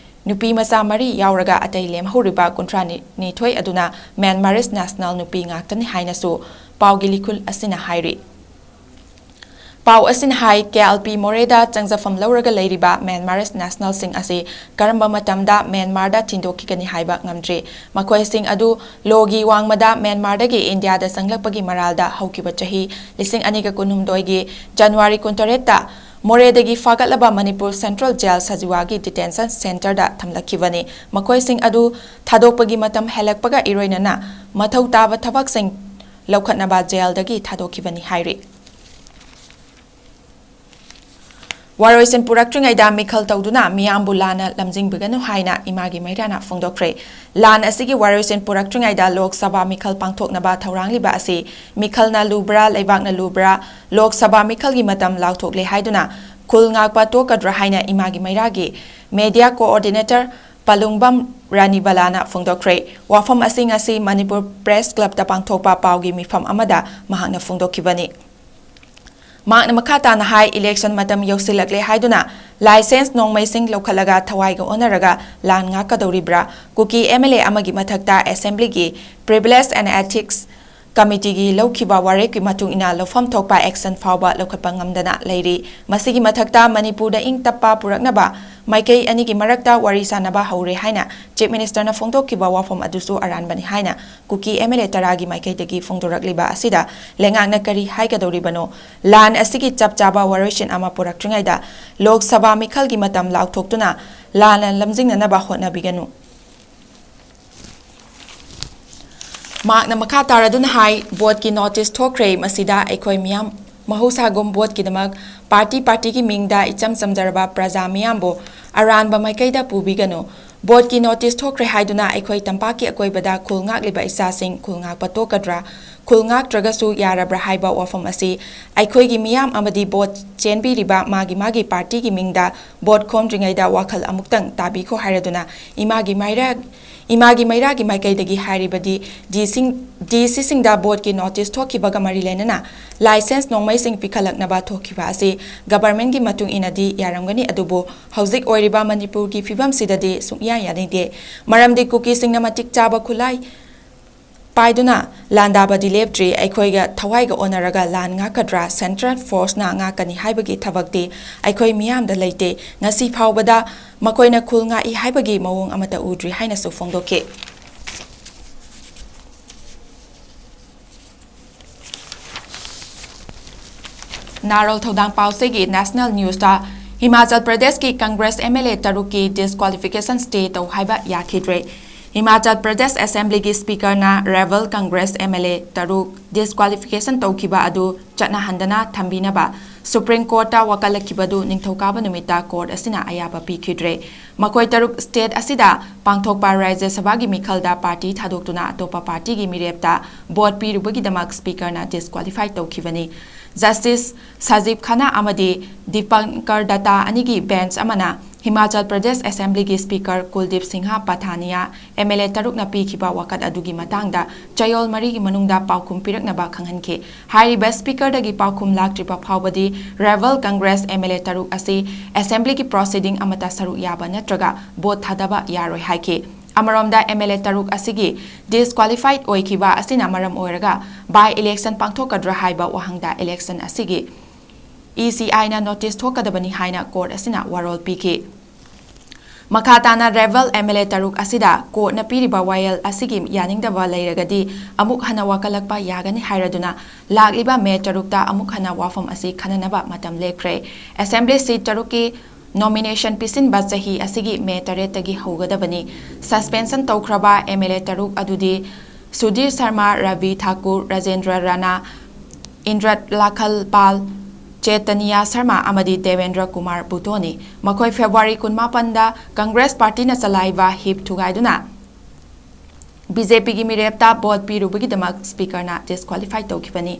ꯅꯨꯄꯤ ꯃꯆꯥ ꯃꯔꯤ ꯌꯥꯎꯔꯒ ꯑꯇꯩ ꯂꯦꯝꯍꯧꯔꯤꯕ ꯀꯨꯟꯊ꯭ꯔꯥ ꯅꯤꯊꯣꯏ ꯑꯗꯨꯅ ꯃ꯭ꯌꯥꯟꯃꯥꯔꯤꯁ ꯅꯦꯁꯅꯦꯜ ꯅꯨꯄꯤ ꯉꯥꯛꯇꯅꯤ ꯍꯥꯏꯅꯁꯨ ꯄꯥꯎꯒꯤ ꯂꯤꯈꯨꯜ ꯑꯁꯤꯅ ꯍꯥꯏꯔꯤ꯫ ꯄꯥꯎ ꯑꯁꯤꯅ ꯍꯥꯏ, ꯀꯦ ꯑꯦꯜ ꯄꯤ ꯃꯣꯔꯦꯗ ꯆꯪꯖꯐꯝ ꯂꯧꯔꯒ ꯂꯩꯔꯤꯕ ꯃ꯭ꯌꯥꯟꯃꯥꯔꯤꯁ ꯅꯦꯁꯅꯦꯜꯁꯤꯡ ꯑꯁꯤ ꯀꯔꯝꯕ ꯃꯇꯝꯗ ꯃ꯭ꯌꯥꯟꯃꯥꯔꯗ ꯊꯤꯟꯗꯣꯛꯈꯤꯒꯅꯤ ꯍꯥꯏꯕ ꯉꯝꯗ꯭ꯔꯤ꯫ ꯃꯈꯣꯏꯁꯤꯡ ꯑꯗꯨ ꯂꯣꯒꯤ ꯋꯥꯡꯃꯗ ꯃ꯭ꯌꯥꯟꯃꯥꯔꯗꯒꯤ ꯏꯟꯗꯤꯌꯥꯗ ꯆꯪꯂꯛꯄꯒꯤ ꯃꯔꯥꯜꯗ ꯍꯧꯈꯤꯕ ꯆꯍꯤ ꯂꯤꯁꯤꯡ ꯑꯅꯤꯒ ꯀꯨꯟꯍꯨꯝꯗꯣꯏꯒꯤ ꯖꯅꯋꯥꯔꯤ ꯀꯨꯟꯇꯔꯦꯠꯇ ꯃꯣꯔꯦꯗꯒꯤ ꯐꯥꯒꯠꯂꯕ ꯃꯅꯤꯄꯨꯔ ꯁꯦꯟꯇ꯭ꯔꯦꯜ ꯖꯦꯜ ꯁꯖꯤꯋꯥꯒꯤ ꯗꯤꯇꯦꯟꯁꯟ ꯁꯦꯟꯇꯔꯗ ꯊꯝꯂꯛꯈꯤꯕꯅꯤ꯫ ꯃꯈꯣꯏꯁꯤꯡ ꯑꯗꯨ ꯊꯥꯗꯣꯛꯄꯒꯤ ꯃꯇꯝ ꯍꯦꯜꯂꯛꯄꯒ ꯏꯔꯣꯏꯅꯅ ꯃꯊꯧ ꯇꯥꯕ ꯊꯕꯛꯁꯤꯡ ꯂꯧꯈꯠꯅꯕ ꯖꯦꯜꯗꯒꯤ ꯊꯥꯗꯣꯛꯈꯤꯕꯅꯤ ꯍꯥꯏꯔꯤ꯫ ꯋꯥꯔꯣꯏꯁꯤꯟ ꯄꯨꯔꯛꯇ꯭ꯔꯤꯉꯩꯗ ꯃꯤꯈꯜ ꯇꯧꯗꯨꯅ ꯃꯤꯌꯥꯝꯕꯨ ꯂꯥꯟꯅ ꯂꯝꯖꯤꯡꯕꯤꯒꯅꯨ ꯍꯥꯏꯅ ꯏꯃꯥꯒꯤ ꯃꯩꯔꯥꯅ ꯐꯣꯡꯗꯣꯛꯈ꯭ꯔꯦ꯫ ꯂꯥꯟ ꯑꯁꯤꯒꯤ ꯋꯥꯔꯣꯏꯁꯤꯟ ꯄꯨꯔꯛꯇ꯭ꯔꯤꯉꯩꯗ ꯂꯣꯛ ꯁꯚꯥ ꯃꯤꯈꯜ ꯄꯥꯡꯊꯣꯛꯅꯕ ꯊꯧꯔꯥꯡꯂꯤꯕ ꯑꯁꯤ ꯃꯤꯈꯜꯅ ꯂꯨꯕ꯭ꯔꯥ, ꯂꯩꯕꯥꯛꯅ ꯂꯨꯕ꯭ꯔꯥ, ꯂꯣꯛ ꯁꯚꯥ ꯃꯤꯈꯜꯒꯤ ꯃꯇꯝ ꯂꯥꯎꯊꯣꯛꯂꯦ ꯍꯥꯏꯗꯨꯅ ꯈꯨꯜ ꯉꯥꯛꯄ ꯇꯣꯛꯀꯗ꯭ꯔꯥ ꯍꯥꯏꯅ ꯏꯃꯥꯒꯤ ꯃꯩꯔꯥꯒꯤ ꯃꯦꯗꯤꯌꯥ ꯀꯣꯑꯣꯔꯗꯤꯅꯦꯇꯔ ꯄꯥꯂꯨꯡꯕꯝ ꯔꯥꯅꯤꯕꯂꯥꯅ ꯐꯣꯡꯗꯣꯛꯈ꯭ꯔꯦ꯫ ꯋꯥꯐꯝ ꯑꯁꯤꯡ ꯑꯁꯤ ꯃꯅꯤꯄꯨꯔ ꯄ꯭ꯔꯦꯁ ꯀ꯭ꯂꯕꯇ ꯄꯥꯡꯊꯣꯛꯄ ꯄꯥꯎꯒꯤ ꯃꯤꯐꯝ ꯑꯃꯗ ꯃꯍꯥꯛꯅ ꯐꯣꯡꯗꯣꯛꯈꯤꯕꯅꯤ꯫ ꯃꯍꯥꯛꯅ ꯃꯈꯥ ꯇꯥꯅ ꯍꯥꯏ, ꯏꯂꯦꯛꯁꯟ ꯃꯇꯝ ꯌꯧꯁꯤꯜꯂꯛꯂꯦ ꯍꯥꯏꯗꯨꯅ ꯂꯥꯏꯁꯦꯟꯁ ꯅꯣꯡꯃꯩꯁꯤꯡ ꯂꯧꯈꯠꯂꯒ ꯊꯋꯥꯏꯒ ꯑꯣꯟꯅꯔꯒ ꯂꯥꯟ ꯉꯥꯛꯀꯗꯧꯔꯤꯕ꯭ꯔꯥ? ꯀꯨꯀꯤ ꯑꯦꯝ ꯑꯦꯜ ꯑꯦ ꯑꯃꯒꯤ ꯃꯊꯛꯇ ꯑꯦꯁꯦꯝꯕ꯭ꯂꯤꯒꯤ ꯄ꯭ꯔꯤꯚꯤꯂꯦꯖ ꯑꯦꯟ ꯑꯦꯊꯤꯛꯁ ꯀꯃꯤꯇꯤꯒꯤ ꯂꯧꯈꯤꯕ ꯋꯥꯔꯦꯞꯀꯤ ꯃꯇꯨꯡ ꯏꯟꯅ ꯂꯧꯐꯝ ꯊꯣꯛꯄ ꯑꯦꯛꯁꯟ ꯐꯥꯎꯕ ꯂꯧꯈꯠꯄ ꯉꯝꯗꯅ ꯂꯩꯔꯤ꯫ ꯃꯁꯤꯒꯤ ꯃꯊꯛꯇ ꯃꯅꯤꯄꯨꯔꯗ ꯏꯪ ꯇꯞꯄ ꯄꯨꯔꯛꯅꯕ ꯃꯥꯏꯀꯩ ꯑꯅꯤꯒꯤ ꯃꯔꯛꯇ ꯋꯥꯔꯤ ꯁꯥꯅꯕ ꯍꯧꯔꯦ ꯍꯥꯏꯅ ꯆꯤꯐ ꯃꯤꯅꯤꯁꯇꯔꯅ ꯐꯣꯡꯗꯣꯛꯈꯤꯕ ꯋꯥꯐꯝ ꯑꯗꯨꯁꯨ ꯑꯔꯥꯟꯕꯅꯤ ꯍꯥꯏꯅ ꯀꯨꯀꯤ ꯑꯦꯝ ꯑꯦꯜ ꯑꯦ ꯇꯔꯥꯒꯤ ꯃꯥꯏꯀꯩꯗꯒꯤ ꯐꯣꯡꯗꯣꯔꯛꯂꯤꯕ ꯑꯁꯤꯗ ꯂꯩꯉꯥꯛꯅ ꯀꯔꯤ ꯍꯥꯏꯒꯗꯧꯔꯤꯕꯅꯣ? ꯂꯥꯟ ꯑꯁꯤꯒꯤ ꯆꯞ ꯆꯥꯕ ꯋꯥꯔꯣꯏꯁꯤꯟ ꯑꯃ ꯄꯨꯔꯛꯇ꯭ꯔꯤꯉꯩꯗ ꯂꯣꯛ ꯁꯚꯥ ꯃꯤꯈꯜꯒꯤ ꯃꯇꯝ ꯂꯥꯎꯊꯣꯛꯇꯨꯅ ꯂꯥꯟꯅ ꯂꯝꯖꯤꯡꯅꯅꯕ ꯍꯣꯠꯅꯕꯤꯒꯅꯨ꯫ ꯃꯍꯥꯛꯅ ꯃꯈꯥ ꯇꯥꯔꯗꯨꯅ ꯍꯥꯏ, ꯚꯣꯠꯀꯤ ꯅꯣꯇꯤꯁ ꯊꯣꯛꯈ꯭ꯔꯦ꯫ ꯃꯁꯤꯗ ꯑꯩꯈꯣꯏ ꯃꯤꯌꯥꯝ ꯃꯍꯧꯁꯥꯒꯨꯝ ꯚꯣꯠꯀꯤꯗꯃꯛ ꯄꯥꯔꯇꯤ ꯄꯥꯔꯇꯤꯒꯤ ꯃꯤꯡꯗ ꯏꯆꯝ ꯆꯝꯖꯔꯕ ꯄ꯭ꯔꯖꯥ ꯃꯤꯌꯥꯝꯕꯨ ꯑꯔꯥꯟꯕ ꯃꯥꯏꯀꯩꯗ ꯄꯨꯕꯤꯒꯅꯨ꯫ ꯚꯣꯠꯀꯤ ꯅꯣꯇꯤꯁ ꯊꯣꯛꯈ꯭ꯔꯦ ꯍꯥꯏꯗꯨꯅ ꯑꯩꯈꯣꯏ ꯇꯝꯄꯥꯛꯀꯤ ꯑꯀꯣꯏꯕꯗ ꯈꯨꯜ ꯉꯥꯛꯂꯤꯕ ꯏꯆꯥꯁꯤꯡ ꯈꯨꯜ ꯉꯥꯛꯄ ꯇꯣꯛꯀꯗ꯭ꯔꯥ? ꯈꯨꯜ ꯉꯥꯛꯇ꯭ꯔꯒꯁꯨ ꯌꯥꯔꯕ꯭ꯔꯥ ꯍꯥꯏꯕ ꯋꯥꯐꯝ ꯑꯁꯤ ꯑꯩꯈꯣꯏꯒꯤ ꯃꯤꯌꯥꯝ ꯑꯃꯗꯤ ꯚꯣꯠ ꯆꯦꯟꯕꯤꯔꯤꯕ ꯃꯥꯒꯤ ꯃꯥꯒꯤ ꯄꯥꯔꯇꯤꯒꯤ ꯃꯤꯡꯗ ꯚꯣꯠ ꯈꯣꯝꯗ꯭ꯔꯤꯉꯩꯗ ꯋꯥꯈꯜ ꯑꯃꯨꯛꯇꯪ ꯇꯥꯕꯤꯈꯣ ꯍꯥꯏꯔꯗꯨꯅ ꯏꯃꯥꯒꯤ ꯃꯩꯔꯥ, ꯏꯃꯥꯒꯤ ꯃꯩꯔꯥꯒꯤ ꯃꯥꯏꯀꯩꯗꯒꯤ ꯍꯥꯏꯔꯤꯕꯗꯤ ꯗꯤ ꯁꯤꯁꯤꯡꯗ ꯚꯣꯠꯀꯤ ꯅꯣꯇꯤꯁ ꯊꯣꯛꯈꯤꯕꯒ ꯃꯔꯤ ꯂꯩꯅꯅ ꯂꯥꯏꯁꯦꯟꯁ ꯅꯣꯡꯃꯩꯁꯤꯡ ꯄꯤꯈꯠꯂꯛꯅꯕ ꯊꯣꯛꯈꯤꯕ ꯑꯁꯤ ꯒꯚꯔꯟꯃꯦꯟꯠꯀꯤ ꯃꯇꯨꯡ ꯏꯟꯅꯗꯤ ꯌꯥꯔꯝꯒꯅꯤ, ꯑꯗꯨꯕꯨ ꯍꯧꯖꯤꯛ ꯑꯣꯏꯔꯤꯕ ꯃꯅꯤꯄꯨꯔꯒꯤ ꯐꯤꯕꯝꯁꯤꯗꯗꯤ ꯁꯨꯡꯌꯥ ꯌꯥꯅꯤꯡꯗꯦ꯫ ꯃꯔꯝꯗꯤ ꯀꯨꯀꯤꯁꯤꯡꯅ ꯃꯇꯤꯛ ꯆꯥꯕ ꯈꯨꯠꯂꯥꯏ ꯄꯥꯏꯗꯨꯅ ꯂꯥꯟꯗꯥꯕꯗꯤ ꯂꯦꯞꯇ꯭ꯔꯤ꯫ ꯑꯩꯈꯣꯏꯒ ꯊꯋꯥꯏꯒ ꯑꯣꯟꯅꯔꯒ ꯂꯥꯟ ꯉꯥꯛꯀꯗ꯭ꯔꯥ? ꯁꯦꯟꯇ꯭ꯔꯦꯜ ꯐꯣꯔꯁꯅ ꯉꯥꯛꯀꯅꯤ ꯍꯥꯏꯕꯒꯤ ꯊꯕꯛꯇꯤ ꯑꯩꯈꯣꯏ ꯃꯤꯌꯥꯝꯗ ꯂꯩꯇꯦ꯫ ꯉꯁꯤ ꯐꯥꯎꯕꯗ ꯃꯈꯣꯏꯅ ꯈꯨꯜ ꯉꯥꯛꯏ ꯍꯥꯏꯕꯒꯤ ꯃꯑꯣꯡ ꯑꯃꯠꯇ ꯎꯗ꯭ꯔꯤ ꯍꯥꯏꯅꯁꯨ ꯐꯣꯡꯗꯣꯛꯈꯤ꯫ ꯅꯥꯔꯣꯜ ꯊꯧꯗꯥꯡ ꯄꯥꯎꯁꯦꯒꯤ National Newsꯇ ꯍꯤꯃꯥꯆꯜ ꯄ꯭ꯔꯗꯦꯁꯀꯤ ꯀꯪꯒ꯭ꯔꯦꯁ MLA ꯇꯔꯨꯛꯀꯤ disqualification stay ꯇꯧ ꯍꯥꯏꯕ ꯌꯥꯈꯤꯗ꯭ꯔꯦ꯫ ꯍꯤꯃꯥꯆꯜ ꯄ꯭ꯔꯗꯦꯁ ꯑꯦꯁꯦꯝꯕ꯭ꯂꯤꯒꯤ ꯁ꯭ꯄꯤꯀꯔꯅ ꯔꯦꯕꯜ ꯀꯪꯒ꯭ꯔꯦꯁ MLA ꯇꯔꯨꯛ disqualification ꯇꯧꯈꯤꯕ ꯑꯗꯨ ꯆꯠꯅꯍꯟꯗꯅ ꯊꯝꯕꯤꯅꯕ ꯁꯨꯄ꯭ꯔꯤꯝ ꯀꯣꯔꯠꯇ ꯋꯥꯀꯠꯂꯛꯈꯤꯕꯗꯨ ꯅꯤꯡꯊꯧꯀꯥꯕ ꯅꯨꯃꯤꯠꯇ ꯀꯣꯔꯠ ꯑꯁꯤꯅ ꯑꯌꯥꯕ ꯄꯤꯈꯤꯗ꯭ꯔꯦ꯫ ꯃꯈꯣꯏ ꯇꯔꯨꯛ ꯁ꯭ꯇꯦꯠ ꯑꯁꯤꯗ ꯄꯥꯡꯊꯣꯛꯄ ꯔꯥꯖ꯭ꯌ ꯁꯚꯥꯒꯤ ꯃꯤꯈꯜꯗ ꯄꯥꯔꯇꯤ ꯊꯥꯗꯣꯛꯇꯨꯅ ꯑꯇꯣꯞꯄ ꯄꯥꯔꯇꯤꯒꯤ ꯃꯤꯔꯦꯞꯇ ꯚꯣꯠ ꯄꯤꯔꯨꯕꯒꯤꯗꯃꯛ ꯁ꯭ꯄꯤꯀꯔꯅ disqualify ꯇꯧꯈꯤꯕꯅꯤ꯫ ꯖꯁꯇꯤꯁ ꯁꯥꯖꯤꯕ ꯈꯥꯅꯥ ꯑꯃꯗꯤ ꯗꯤꯄꯪꯀꯔ ꯗꯠꯇꯥ ꯑꯅꯤꯒꯤ ꯕꯦꯟꯆ ꯑꯃꯅ ꯍꯤꯃꯥꯆꯜ ꯄ꯭ꯔꯗꯦꯁ ꯑꯦꯁꯦꯝꯕ꯭ꯂꯤꯒꯤ ꯁ꯭ꯄꯤꯀꯔ ꯀꯨꯜꯗꯤꯞ ꯁꯤꯡꯍ ꯄꯊꯥꯅꯤꯌꯥ MLA ꯇꯔꯨꯛꯅ ꯄꯤꯈꯤꯕ ꯋꯥꯀꯠ ꯑꯗꯨꯒꯤ ꯃꯇꯥꯡꯗ ꯆꯌꯣꯜ ꯃꯔꯤꯒꯤ ꯃꯅꯨꯡꯗ ꯄꯥꯎꯈꯨꯝ ꯄꯤꯔꯛꯅꯕ ꯈꯪꯍꯟꯈꯤ꯫ ꯍꯥꯏꯔꯤꯕ ꯁ꯭ꯄꯤꯀꯔꯗꯒꯤ ꯄꯥꯎꯈꯨꯝ ꯂꯥꯛꯇ꯭ꯔꯤꯕ ꯐꯥꯎꯕꯗꯤ ꯔꯦꯕꯜ ꯀꯪꯒ꯭ꯔꯦꯁ MLA ꯇꯔꯨꯛ ꯑꯁꯤ ꯑꯦꯁꯦꯝꯕ꯭ꯂꯤꯒꯤ proceeding ꯑꯃꯠꯇ ꯁꯔꯨꯛ ꯌꯥꯕ ꯅꯠꯇ꯭ꯔꯒ ꯚꯣꯠ ꯊꯥꯗꯕ ꯌꯥꯔꯣꯏ ꯍꯥꯏꯈꯤ꯫ ꯑꯃꯔꯣꯝꯗ MLA ꯇꯔꯨꯛ ꯑꯁꯤꯒꯤ disqualified ꯑꯣꯏꯈꯤꯕ ꯑꯁꯤꯅ ꯃꯔꯝ ꯑꯣꯏꯔꯒ by election ꯄꯥꯡꯊꯣꯛꯀꯗ꯭ꯔꯥ ꯍꯥꯏꯕ ꯋꯥꯍꯪꯗ election ꯑꯁꯤꯒꯤ ECIꯅ notice ꯊꯣꯛꯀꯗꯕꯅꯤ ꯍꯥꯏꯅ ꯀꯣꯔꯠ ꯑꯁꯤꯅ ꯋꯥꯔꯣꯜ ꯄꯤꯈꯤ꯫ ꯃꯈꯥ ꯇꯥꯅ ꯔꯦꯕꯜ MLA ꯇꯔꯨꯛ ꯑꯁꯤꯗ ꯀꯣꯔꯠꯅ ꯄꯤꯔꯤꯕ ꯋꯥꯌꯦꯜ ꯑꯁꯤꯒꯤ ꯌꯥꯅꯤꯡꯗꯕ ꯂꯩꯔꯒꯗꯤ ꯑꯃꯨꯛ ꯍꯟꯅ ꯋꯥꯀꯠꯂꯛꯄ ꯌꯥꯒꯅꯤ ꯍꯥꯏꯔꯗꯨꯅ ꯂꯥꯛꯂꯤꯕ ꯃꯦ ꯇꯔꯨꯛꯇ ꯑꯃꯨꯛ ꯍꯟꯅ ꯋꯥꯐꯝ ꯑꯁꯤ ꯈꯟꯅꯅꯕ ꯃꯇꯝ ꯂꯦꯞꯈ꯭ꯔꯦ꯫ ꯑꯦꯁꯦꯝꯕ꯭ꯂꯤ ꯁꯤꯠ ꯇꯔꯨꯛꯀꯤ nomination ꯄꯤꯁꯤꯟꯕ ꯆꯍꯤ ꯑꯁꯤꯒꯤ ꯃꯦ ꯇꯔꯦꯠꯇꯒꯤ ꯍꯧꯒꯗꯕꯅꯤ꯫ Suspension ꯇꯧꯈ꯭ꯔꯕ MLA ꯇꯔꯨꯛ ꯑꯗꯨꯗꯤ ꯁꯨꯙꯤꯔ ꯁꯔꯃ, ꯔꯕꯤ ꯊꯥꯀꯨꯔ, ꯔꯥꯖꯦꯟꯗ꯭ꯔ ꯔꯥꯅꯥ, ꯏꯟꯗ꯭ꯔꯠ ꯂꯥꯈꯜ ꯄꯥꯜ, ꯆꯦꯇꯅꯤꯌꯥ ꯁꯔꯃ ꯑꯃꯗꯤ ꯗꯦꯕꯦꯟꯗ꯭ꯔ ꯀꯨꯃꯥꯔ ꯕꯨꯇꯣꯅꯤ꯫ ꯃꯈꯣꯏ ꯐꯦꯕ꯭ꯔꯨꯋꯥꯔꯤ ꯀꯨꯟꯃꯥꯄꯟꯗ ꯀꯪꯒ꯭ꯔꯦꯁ ꯄꯥꯔꯇꯤꯅ ꯆꯂꯥꯏꯕ ꯍꯤꯞ ꯊꯨꯒꯥꯏꯗꯨꯅ BJPꯒꯤ ꯃꯤꯔꯦꯞꯇ ꯚꯣꯠ ꯄꯤꯔꯨꯕꯒꯤꯗꯃꯛ ꯁ꯭ꯄꯤꯀꯔꯅ disqualify ꯇꯧꯈꯤꯕꯅꯤ꯫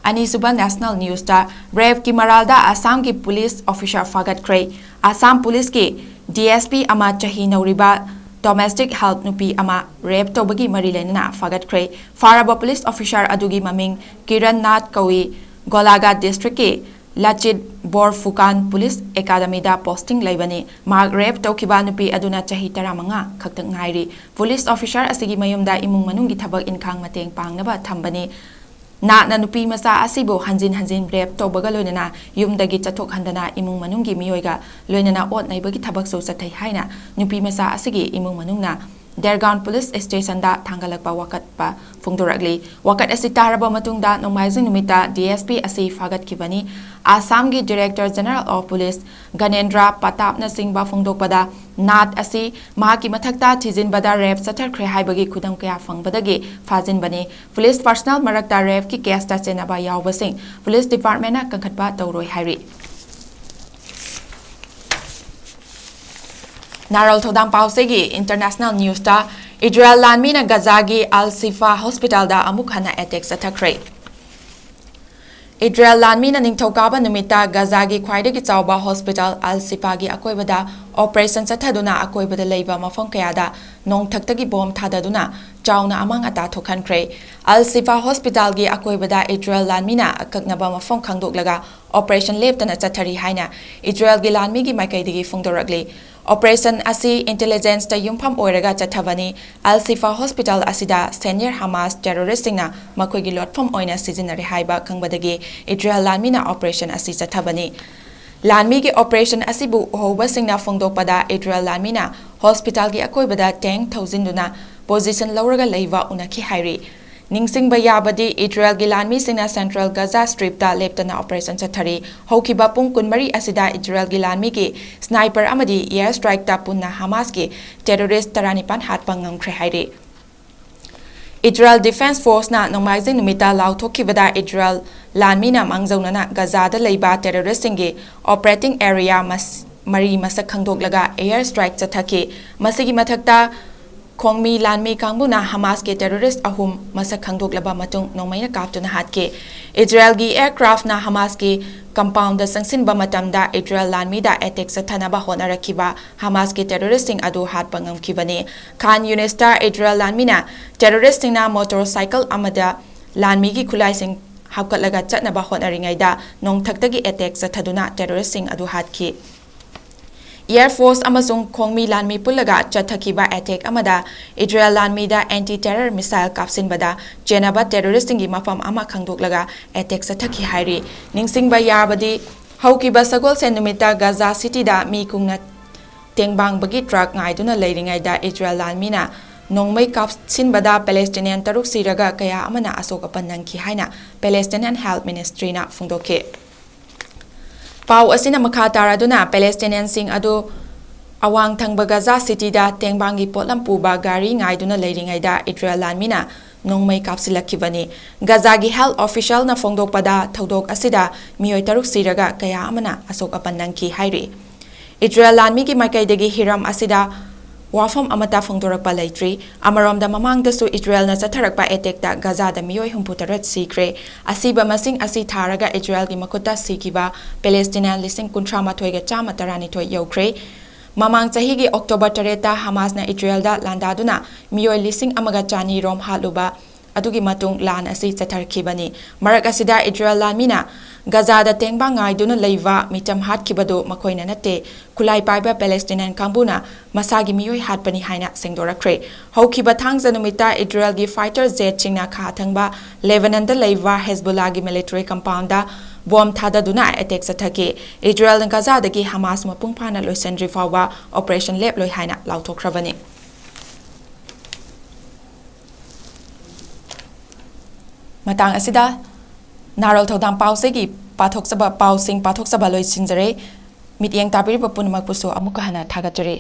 ꯑꯅꯤꯁꯨꯕ National Newsꯇ rapeꯀꯤ ꯃꯔꯥꯜꯗ ꯑꯁꯥꯝꯒꯤ ꯄꯨꯂꯤꯁ ꯑꯣꯐꯤꯁꯥꯔ ꯐꯥꯒꯠꯈ꯭ꯔꯦ꯫ ꯑꯁꯥꯝ ꯄꯨꯂꯤꯁꯀꯤ DSP ꯑꯃ ꯆꯍꯤ ꯅꯧꯔꯤꯕ domestic help ꯅꯨꯄꯤ ꯑꯃ rape ꯇꯧꯕꯒꯤ ꯃꯔꯤ ꯂꯩꯅꯅ ꯐꯥꯒꯠꯈ꯭ꯔꯦ꯫ ꯐꯥꯔꯕ ꯄꯨꯂꯤꯁ ꯑꯣꯐꯤꯁꯥꯔ ꯑꯗꯨꯒꯤ ꯃꯃꯤꯡ ꯀꯤꯔꯟ ꯅꯥꯊ ꯀꯧꯏ꯫ ꯒꯣꯂꯥꯘꯥꯠ ꯗꯤꯁꯇ꯭ꯔꯤꯛꯀꯤ ꯂꯆꯤꯠ ꯕꯣꯔꯐꯨꯀꯥꯟ ꯄꯨꯂꯤꯁ ꯑꯦꯀꯥꯗꯃꯤꯗ posting ꯂꯩꯕꯅꯤ꯫ ꯃꯍꯥꯛ rape ꯇꯧꯈꯤꯕ ꯅꯨꯄꯤ ꯑꯗꯨꯅ ꯆꯍꯤ ꯇꯔꯥꯃꯉꯥ ꯈꯛꯇ ꯉꯥꯏꯔꯤ꯫ ꯄꯨꯂꯤꯁ ꯑꯣꯐꯤꯁꯥꯔ ꯑꯁꯤꯒꯤ ꯃꯌꯨꯝꯗ ꯏꯃꯨꯡ ꯃꯅꯨꯡꯒꯤ ꯊꯕꯛ ꯏꯟꯈꯥꯡ ꯃꯇꯦꯡ ꯄꯥꯡꯅꯕ ꯊꯝꯕꯅꯤ꯫ ꯅꯥꯊꯅ ꯅꯨꯄꯤ ꯃꯆꯥ ꯑꯁꯤꯕꯨ ꯍꯟꯖꯤꯟ ꯍꯟꯖꯤꯟ rape ꯇꯧꯕꯒ ꯂꯣꯏꯅꯅ ꯌꯨꯝꯗꯒꯤ ꯆꯠꯊꯣꯛꯍꯟꯗꯅ ꯏꯃꯨꯡ ꯃꯅꯨꯡꯒꯤ ꯃꯤꯑꯣꯏꯒ ꯂꯣꯏꯅꯅ ꯑꯣꯠ ꯅꯩꯕꯒꯤ ꯊꯕꯛꯁꯨ ꯆꯠꯊꯩ ꯍꯥꯏꯅ ꯅꯨꯄꯤ ꯃꯆꯥ ꯑꯁꯤꯒꯤ ꯏꯃꯨꯡ ꯃꯅꯨꯡꯅ ꯗꯦꯔꯒꯥꯎꯟ ꯄꯨꯂꯤꯁ ꯁ꯭ꯇꯦꯁꯟꯗ ꯊꯥꯡꯒꯠꯂꯛꯄ ꯋꯥꯀꯠꯄ ꯐꯣꯡꯗꯣꯔꯛꯂꯤ꯫ ꯋꯥꯀꯠ ꯑꯁꯤ ꯇꯥꯔꯕ ꯃꯇꯨꯡꯗ ꯅꯣꯡꯃꯥꯏꯖꯤꯡ ꯅꯨꯃꯤꯠꯇ ꯗꯤ ꯑꯦꯁ ꯄꯤ ꯑꯁꯤ ꯐꯥꯒꯠꯈꯤꯕꯅꯤ꯫ ꯑꯁꯥꯝꯒꯤ ꯗꯤꯔꯦꯛꯇꯔ ꯖꯦꯅꯔꯦꯜ ꯑꯣꯐ ꯄꯨꯂꯤꯁ ꯒꯅꯦꯟꯗ꯭ꯔ ꯄꯇꯥꯞꯅꯆꯤꯡꯕ ꯐꯣꯡꯗꯣꯛꯄꯗ, ꯅꯥꯠ ꯑꯁꯤ ꯃꯍꯥꯛꯀꯤ ꯃꯊꯛꯇ ꯊꯤꯖꯤꯟꯕꯗ ꯔꯦꯞ ꯆꯠꯊꯈ꯭ꯔꯦ ꯍꯥꯏꯕꯒꯤ ꯈꯨꯗꯝ ꯀꯌꯥ ꯐꯪꯕꯗꯒꯤ ꯐꯥꯖꯤꯟꯕꯅꯤ꯫ ꯄꯨꯂꯤꯁ ꯄꯔꯁꯅꯦꯜ ꯃꯔꯛꯇ ꯔꯦꯞꯀꯤ ꯀꯦꯁꯇ ꯆꯦꯟꯅꯕ ꯌꯥꯎꯕꯁꯤꯡ ꯄꯨꯂꯤꯁ ꯗꯤꯄꯥꯔꯠꯃꯦꯟꯅ ꯀꯟꯈꯠꯄ ꯇꯧꯔꯣꯏ ꯍꯥꯏꯔꯤ꯫ ꯅꯥꯔꯣꯜ ꯊꯧꯗꯥꯡ ꯄꯥꯎꯁꯦꯒꯤ ꯏꯟꯇꯔꯅꯦꯁꯅꯦꯜ ꯅ꯭ꯌꯨꯁꯇ, ꯏꯖꯔꯦꯜ ꯂꯥꯟꯃꯤꯅ ꯒꯖꯥꯒꯤ ꯑꯜ ꯁꯤꯐꯥ ꯍꯣꯁꯄꯤꯇꯥꯜꯗ ꯑꯃꯨꯛ ꯍꯟꯅ ꯑꯦꯇꯦꯛ ꯆꯠꯊꯈ꯭ꯔꯦ꯫ ꯏꯖꯔꯦꯜ ꯂꯥꯟꯃꯤꯅ ꯅꯤꯡꯊꯧꯀꯥꯕ ꯅꯨꯃꯤꯠꯇ ꯒꯖꯥꯒꯤ ꯈ꯭ꯋꯥꯏꯗꯒꯤ ꯆꯥꯎꯕ ꯍꯣꯁꯄꯤꯇꯥꯜ ꯑꯜ ꯁꯤꯐꯥꯒꯤ ꯑꯀꯣꯏꯕꯗ ꯑꯣꯄꯔꯦꯁꯟ ꯆꯠꯊꯗꯨꯅ ꯑꯀꯣꯏꯕꯗ ꯂꯩꯕ ꯃꯐꯝ ꯀꯌꯥꯗ ꯅꯣꯡꯊꯛꯇꯒꯤ ꯕꯣꯝ ꯊꯥꯗꯗꯨꯅ ꯆꯥꯎꯅ ꯑꯃꯥꯡ ꯑꯇꯥ ꯊꯣꯛꯍꯟꯈ꯭ꯔꯦ꯫ ꯑꯜ ꯁꯤꯐꯥ ꯍꯣꯁꯄꯤꯇꯥꯜꯒꯤ ꯑꯀꯣꯏꯕꯗ ꯏꯖꯔꯦꯜ ꯂꯥꯟꯃꯤꯅ ꯑꯀꯛꯅꯕ ꯃꯐꯝ ꯈꯪꯗꯣꯛꯂꯒ ꯑꯣꯄꯔꯦꯁꯟ ꯂꯦꯞꯇꯅ ꯆꯠꯊꯔꯤ ꯍꯥꯏꯅ ꯏꯖꯔꯦꯜꯒꯤ ꯂꯥꯟꯃꯤꯒꯤ ꯃꯥꯏꯀꯩꯗꯒꯤ ꯐꯣꯡꯗꯣꯔꯛꯂꯤ꯫ ꯑꯣꯄꯔꯦꯁꯟ ꯑꯁꯤ ꯏꯟꯇꯦꯂꯤꯖꯦꯟꯁꯇ ꯌꯨꯝꯐꯝ ꯑꯣꯏꯔꯒ ꯆꯠꯊꯕꯅꯤ꯫ ꯑꯜ ꯁꯤꯐꯥ ꯍꯣꯁꯄꯤꯇꯥꯜ ꯑꯁꯤꯗ ꯁꯦꯅꯤꯌꯔ ꯍꯃꯥꯁ ꯇꯦꯔꯣꯔꯤꯁꯁꯤꯡꯅ ꯃꯈꯣꯏꯒꯤ ꯂꯣꯠꯐꯝ ꯑꯣꯏꯅ ꯁꯤꯖꯤꯟꯅꯔꯦ ꯍꯥꯏꯕ ꯈꯪꯕꯗꯒꯤ ꯏꯖꯔꯦꯜ ꯂꯥꯟꯃꯤꯅ ꯑꯣꯄꯔꯦꯁꯟ ꯑꯁꯤ ꯆꯠꯊꯕꯅꯤ꯫ ꯂꯥꯟꯃꯤꯒꯤ ꯑꯣꯄꯔꯦꯁꯟ ꯑꯁꯤꯕꯨ ꯎꯍꯧꯕꯁꯤꯡꯅ ꯐꯣꯡꯗꯣꯛꯄꯗ, ꯏꯖꯔꯦꯜ ꯂꯥꯟꯃꯤꯅ ꯍꯣꯁꯄꯤꯇꯥꯜꯒꯤ ꯑꯀꯣꯏꯕꯗ ꯇꯦꯡ ꯊꯧꯖꯤꯟꯗꯨꯅ ꯄꯣꯖꯤꯁꯟ ꯂꯧꯔꯒ ꯂꯩꯕ ꯎꯅꯈꯤ ꯍꯥꯏꯔꯤ꯫ ꯅꯤꯡꯁꯤꯡꯕ ꯌꯥꯕꯗꯤ, ꯏꯖꯔꯦꯜꯒꯤ ꯂꯥꯟꯃꯤꯁꯤꯡꯅ ꯁꯦꯟꯇ꯭ꯔꯦꯜ ꯒꯖꯥ ꯁ꯭ꯇ꯭ꯔꯤꯞꯇ ꯂꯦꯞꯇꯅ ꯑꯣꯄꯔꯦꯁꯟ ꯆꯠꯊꯔꯤ꯫ ꯍꯧꯈꯤꯕ ꯄꯨꯡ ꯀꯨꯟꯃꯔꯤ ꯑꯁꯤꯗ ꯏꯖꯔꯦꯜꯒꯤ ꯂꯥꯟꯃꯤꯒꯤ ꯁ꯭ꯅꯥꯏꯄꯔ ꯑꯃꯗꯤ ꯑꯦꯌꯔ ꯁ꯭ꯇ꯭ꯔꯥꯏꯛꯇ ꯄꯨꯟꯅ ꯍꯃꯥꯁꯀꯤ ꯇꯦꯔꯣꯔꯤꯁ ꯇꯔꯥꯅꯤꯄꯥꯟ ꯍꯥꯠꯄ ꯉꯝꯈ꯭ꯔꯦ ꯍꯥꯏꯔꯤ꯫ ꯏꯖꯔꯦꯜ ꯗꯤꯐꯦꯟꯁ ꯐꯣꯔꯁꯅ ꯅꯣꯡꯃꯥꯏꯖꯤꯡ ꯅꯨꯃꯤꯠꯇ ꯂꯥꯎꯊꯣꯛꯈꯤꯕꯗ, ꯏꯖꯔꯦꯜ ꯂꯥꯟꯃꯤꯅ ꯃꯥꯡꯖꯧꯅꯅ ꯒꯖꯥꯗ ꯂꯩꯕ ꯇꯦꯔꯣꯔꯤꯁꯁꯤꯡꯒꯤ ꯑꯣꯄꯔꯦꯇꯤꯡ ꯑꯦꯔꯤꯌꯥ ꯃꯁ-, ꯃꯔꯤ ꯃꯁꯛ ꯈꯪꯗꯣꯛꯂꯒ ꯑꯦꯌꯔ ꯁ꯭ꯇ꯭ꯔꯥꯏꯛ ꯆꯠꯊꯈꯤ꯫ ꯃꯁꯤꯒꯤ ꯃꯊꯛꯇ, ꯈꯣꯡꯃꯤ ꯂꯥꯟꯃꯤ ꯀꯥꯡꯕꯨꯅ ꯍꯃꯥꯁꯀꯤ ꯇꯦꯔꯣꯔꯤꯁ ꯑꯍꯨꯝ ꯃꯁꯛ ꯈꯪꯗꯣꯛꯂꯕ ꯃꯇꯨꯡ ꯅꯣꯡꯃꯩꯅ ꯀꯥꯞꯇꯨꯅ ꯍꯥꯠꯈꯤ꯫ ꯏꯖꯔꯦꯜꯒꯤ ꯑꯦꯌꯔꯀ꯭ꯔꯥꯐꯅ ꯍꯃꯥꯁꯀꯤ ꯀꯝꯄꯥꯎꯟꯗ ꯆꯪꯁꯤꯟꯕ ꯃꯇꯝꯗ ꯏꯖꯔꯦꯜ ꯂꯥꯟꯃꯤꯗ ꯑꯦꯇꯦꯛ ꯆꯠꯊꯅꯕ ꯍꯣꯠꯅꯔꯛꯈꯤꯕ ꯍꯃꯥꯁꯀꯤ ꯇꯦꯔꯣꯔꯤꯁꯁꯤꯡ ꯑꯗꯨ ꯍꯥꯠꯄ ꯉꯝꯈꯤꯕꯅꯤ꯫ ꯈꯥꯟ ꯌꯨꯅꯤꯁꯇ ꯏꯖꯔꯦꯜ ꯂꯥꯟꯃꯤꯅ ꯇꯦꯔꯣꯔꯤꯁꯁꯤꯡꯅ ꯃꯣꯇꯣꯔ ꯁꯥꯏꯀꯜ ꯑꯃꯗ ꯂꯥꯟꯃꯤꯒꯤ ꯈꯨꯠꯂꯥꯏꯁꯤꯡ ꯍꯥꯞꯀꯠꯂꯒ ꯆꯠꯅꯕ ꯍꯣꯠꯅꯔꯤꯉꯩꯗ ꯅꯣꯡꯊꯛꯇꯒꯤ ꯑꯦꯇꯦꯛ ꯆꯠꯊꯗꯨꯅ ꯇꯦꯔꯣꯔꯤꯁꯁꯤꯡ ꯑꯗꯨ ꯍꯥꯠꯈꯤ꯫ ꯑꯦꯌꯔ ꯐꯣꯔꯁ ꯑꯃꯁꯨꯡ ꯈꯣꯡꯃꯤ ꯂꯥꯟꯃꯤ ꯄꯨꯜꯂꯒ ꯆꯠꯊꯈꯤꯕ ꯑꯦꯇꯦꯛ ꯑꯃꯗ ꯏꯖꯔꯦꯜ ꯂꯥꯟꯃꯤꯗ ꯑꯦꯟꯇꯤ ꯇꯦꯔꯔ ꯃꯤꯁꯥꯏꯜ ꯀꯥꯞꯁꯤꯟꯕꯗ ꯆꯦꯟꯅꯕ ꯇꯦꯔꯣꯔꯤꯁꯁꯤꯡꯒꯤ ꯃꯐꯝ ꯑꯃ ꯈꯪꯗꯣꯛꯂꯒ ꯑꯦꯇꯦꯛ ꯆꯠꯊꯈꯤ ꯍꯥꯏꯔꯤ꯫ ꯅꯤꯡꯁꯤꯡꯕ ꯌꯥꯕꯗꯤ, ꯍꯧꯈꯤꯕ ꯁꯒꯣꯜꯁꯦꯟ ꯅꯨꯃꯤꯠꯇ ꯒꯖꯥ ꯁꯤꯇꯤꯗ ꯃꯤ ꯀꯨꯡꯅ ꯇꯦꯡꯕꯥꯡꯕꯒꯤ ꯇ꯭ꯔꯛ ꯉꯥꯏꯗꯨꯅ ꯂꯩꯔꯤꯉꯩꯗ ꯏꯖꯔꯦꯜ ꯂꯥꯟꯃꯤꯅ ꯅꯣꯡꯃꯩ ꯀꯥꯞꯁꯤꯟꯕꯗ ꯄꯦꯂꯦꯁꯇꯤꯅꯤꯌꯥꯟ ꯇꯔꯨꯛ ꯁꯤꯔꯒ ꯀꯌꯥ ꯑꯃꯅ ꯑꯁꯣꯛ ꯑꯄꯟ ꯅꯪꯈꯤ ꯍꯥꯏꯅ ꯄꯦꯂꯦꯁꯇꯤꯅꯤꯌꯥꯟ ꯍꯦꯜꯊ ꯃꯤꯅꯤꯁꯇ꯭ꯔꯤꯅ ꯐꯣꯡꯗꯣꯛꯈꯤ꯫ ꯄꯥꯎ ꯑꯁꯤꯅ ꯃꯈꯥ ꯇꯥꯔꯗꯨꯅ ꯄꯦꯂꯦꯁꯇꯤꯅꯤꯌꯥꯟꯁꯤꯡ ꯑꯗꯨ ꯑꯋꯥꯡ ꯊꯪꯕ ꯒꯖꯥ ꯁꯤꯇꯤꯗ ꯇꯦꯡꯕꯥꯡꯒꯤ ꯄꯣꯠꯂꯝ ꯄꯨꯕ ꯒꯥꯔꯤ ꯉꯥꯏꯗꯨꯅ ꯂꯩꯔꯤꯉꯩꯗ ꯏꯖꯔꯦꯜ ꯂꯥꯟꯃꯤꯅ ꯅꯣꯡꯃꯩ ꯀꯥꯞꯁꯤꯜꯂꯛꯈꯤꯕꯅꯤ꯫ ꯒꯖꯥꯒꯤ ꯍꯦꯜꯊ ꯑꯣꯐꯤꯁꯤꯌꯦꯜꯅ ꯐꯣꯡꯗꯣꯛꯄꯗ ꯊꯧꯗꯣꯛ ꯑꯁꯤꯗ ꯃꯤꯑꯣꯏ ꯇꯔꯨꯛ ꯁꯤꯔꯒ ꯀꯌꯥ ꯑꯃꯅ ꯑꯁꯣꯛ ꯑꯄꯟ ꯅꯪꯈꯤ ꯍꯥꯏꯔꯤ꯫ ꯏꯖꯔꯦꯜ ꯂꯥꯟꯃꯤꯒꯤ ꯃꯥꯏꯀꯩꯗꯒꯤ ꯍꯤꯔꯝ ꯑꯁꯤꯗ ꯋꯥꯐꯝ ꯑꯃꯠꯇ ꯐꯣꯡꯗꯣꯔꯛꯄ ꯂꯩꯇ꯭ꯔꯤ꯫ ꯑꯃꯔꯣꯝꯗ ꯃꯃꯥꯡꯗꯁꯨ ꯏꯖꯔꯦꯜꯅ ꯆꯠꯊꯔꯛꯄ ꯑꯦꯇꯦꯛꯇ ꯒꯖꯥꯗ ꯃꯤꯑꯣꯏ ꯍꯨꯝꯐꯨ ꯇꯔꯦꯠ ꯁꯤꯈ꯭ꯔꯦ꯫ ꯑꯁꯤꯕ ꯃꯁꯤꯡ ꯑꯁꯤ ꯊꯥꯔꯒ ꯏꯖꯔꯦꯜꯒꯤ ꯃꯈꯨꯠꯇ ꯁꯤꯈꯤꯕ ꯄꯦꯂꯦꯁꯇꯤꯅꯤꯌꯥꯟ ꯂꯤꯁꯤꯡ ꯀꯨꯟꯊ꯭ꯔꯥ ꯃꯥꯊꯣꯏꯒ ꯆꯥꯝꯃ ꯇꯔꯥꯅꯤꯊꯣꯏ ꯌꯧꯈ꯭ꯔꯦ꯫ ꯃꯃꯥꯡ ꯆꯍꯤꯒꯤ ꯑꯣꯛꯇꯣꯕꯔ ꯇꯔꯦꯠꯇ ꯍꯃꯥꯁꯅ ꯏꯖꯔꯦꯜꯗ ꯂꯥꯟꯗꯥꯗꯨꯅ ꯃꯤꯑꯣꯏ ꯂꯤꯁꯤꯡ ꯑꯃꯒ ꯆꯅꯤ ꯔꯣꯝ ꯍꯥꯠꯂꯨꯕ ꯑꯗꯨꯒꯤ ꯃꯇꯨꯡ ꯂꯥꯟ ꯑꯁꯤ ꯆꯠꯊꯔꯛꯈꯤꯕꯅꯤ꯫ ꯃꯔꯛ ꯑꯁꯤꯗ ꯏꯖꯔꯦꯜ ꯂꯥꯟꯃꯤꯅ ꯒꯖꯥꯗ ꯇꯦꯡꯕꯥꯡ ꯉꯥꯏꯗꯨꯅ ꯂꯩꯕ ꯃꯤꯆꯝ ꯍꯥꯠꯈꯤꯕꯗꯨ ꯃꯈꯣꯏꯅ ꯅꯠꯇꯦ, ꯈꯨꯠꯂꯥꯏ ꯄꯥꯏꯕ ꯄꯦꯂꯦꯁꯇꯤꯅꯤꯌꯥꯟ ꯀꯥꯡꯕꯨꯅ ꯃꯁꯥꯒꯤ ꯃꯤꯑꯣꯏ ꯍꯥꯠꯄꯅꯤ ꯍꯥꯏꯅ ꯁꯦꯡꯗꯣꯔꯛꯈ꯭ꯔꯦ꯫ ꯍꯧꯈꯤꯕ ꯊꯥꯡꯖ ꯅꯨꯃꯤꯠꯇ ꯏꯖꯔꯦꯜꯒꯤ ꯐꯥꯏꯇꯔ ꯖꯦꯠꯁꯤꯡꯅ ꯈꯥ ꯊꯪꯕ ꯂꯦꯕꯅꯟꯗ ꯂꯩꯕ ꯍꯦꯖꯕꯨꯜꯂꯥꯒꯤ ꯃꯤꯂꯤꯇꯔꯤ ꯀꯝꯄꯥꯎꯟꯗ ꯕꯣꯝ ꯊꯥꯗꯗꯨꯅ ꯑꯦꯇꯦꯛ ꯆꯠꯊꯈꯤ꯫ ꯏꯖꯔꯦꯜꯅ ꯒꯖꯥꯗꯒꯤ ꯍꯃꯥꯁ ꯃꯄꯨꯡ ꯐꯥꯅ ꯂꯣꯏꯁꯤꯟꯗ꯭ꯔꯤ ꯐꯥꯎꯕ ꯑꯣꯄꯔꯦꯁꯟ ꯂꯦꯞꯂꯣꯏ ꯍꯥꯏꯅ ꯂꯥꯎꯊꯣꯛꯈ꯭ꯔꯕꯅꯤ꯫ ꯃꯇꯥꯡ ꯑꯁꯤꯗ ꯅꯥꯔꯣꯜ ꯊꯧꯗꯥꯝ ꯄꯥꯎꯆꯦꯒꯤ ꯄꯥꯊꯣꯛꯆꯕ ꯄꯥꯎꯁꯤꯡ ꯄꯥꯊꯣꯛꯆꯕ ꯂꯣꯏꯁꯤꯟꯖꯔꯦ꯫ ꯃꯤꯠꯌꯦꯡ ꯇꯥꯕꯤꯔꯤꯕ ꯄꯨꯝꯅꯃꯛꯄꯨꯁꯨ ꯑꯃꯨꯛꯀ ꯍꯟꯅ ꯊꯥꯒꯠꯆꯔꯤ꯫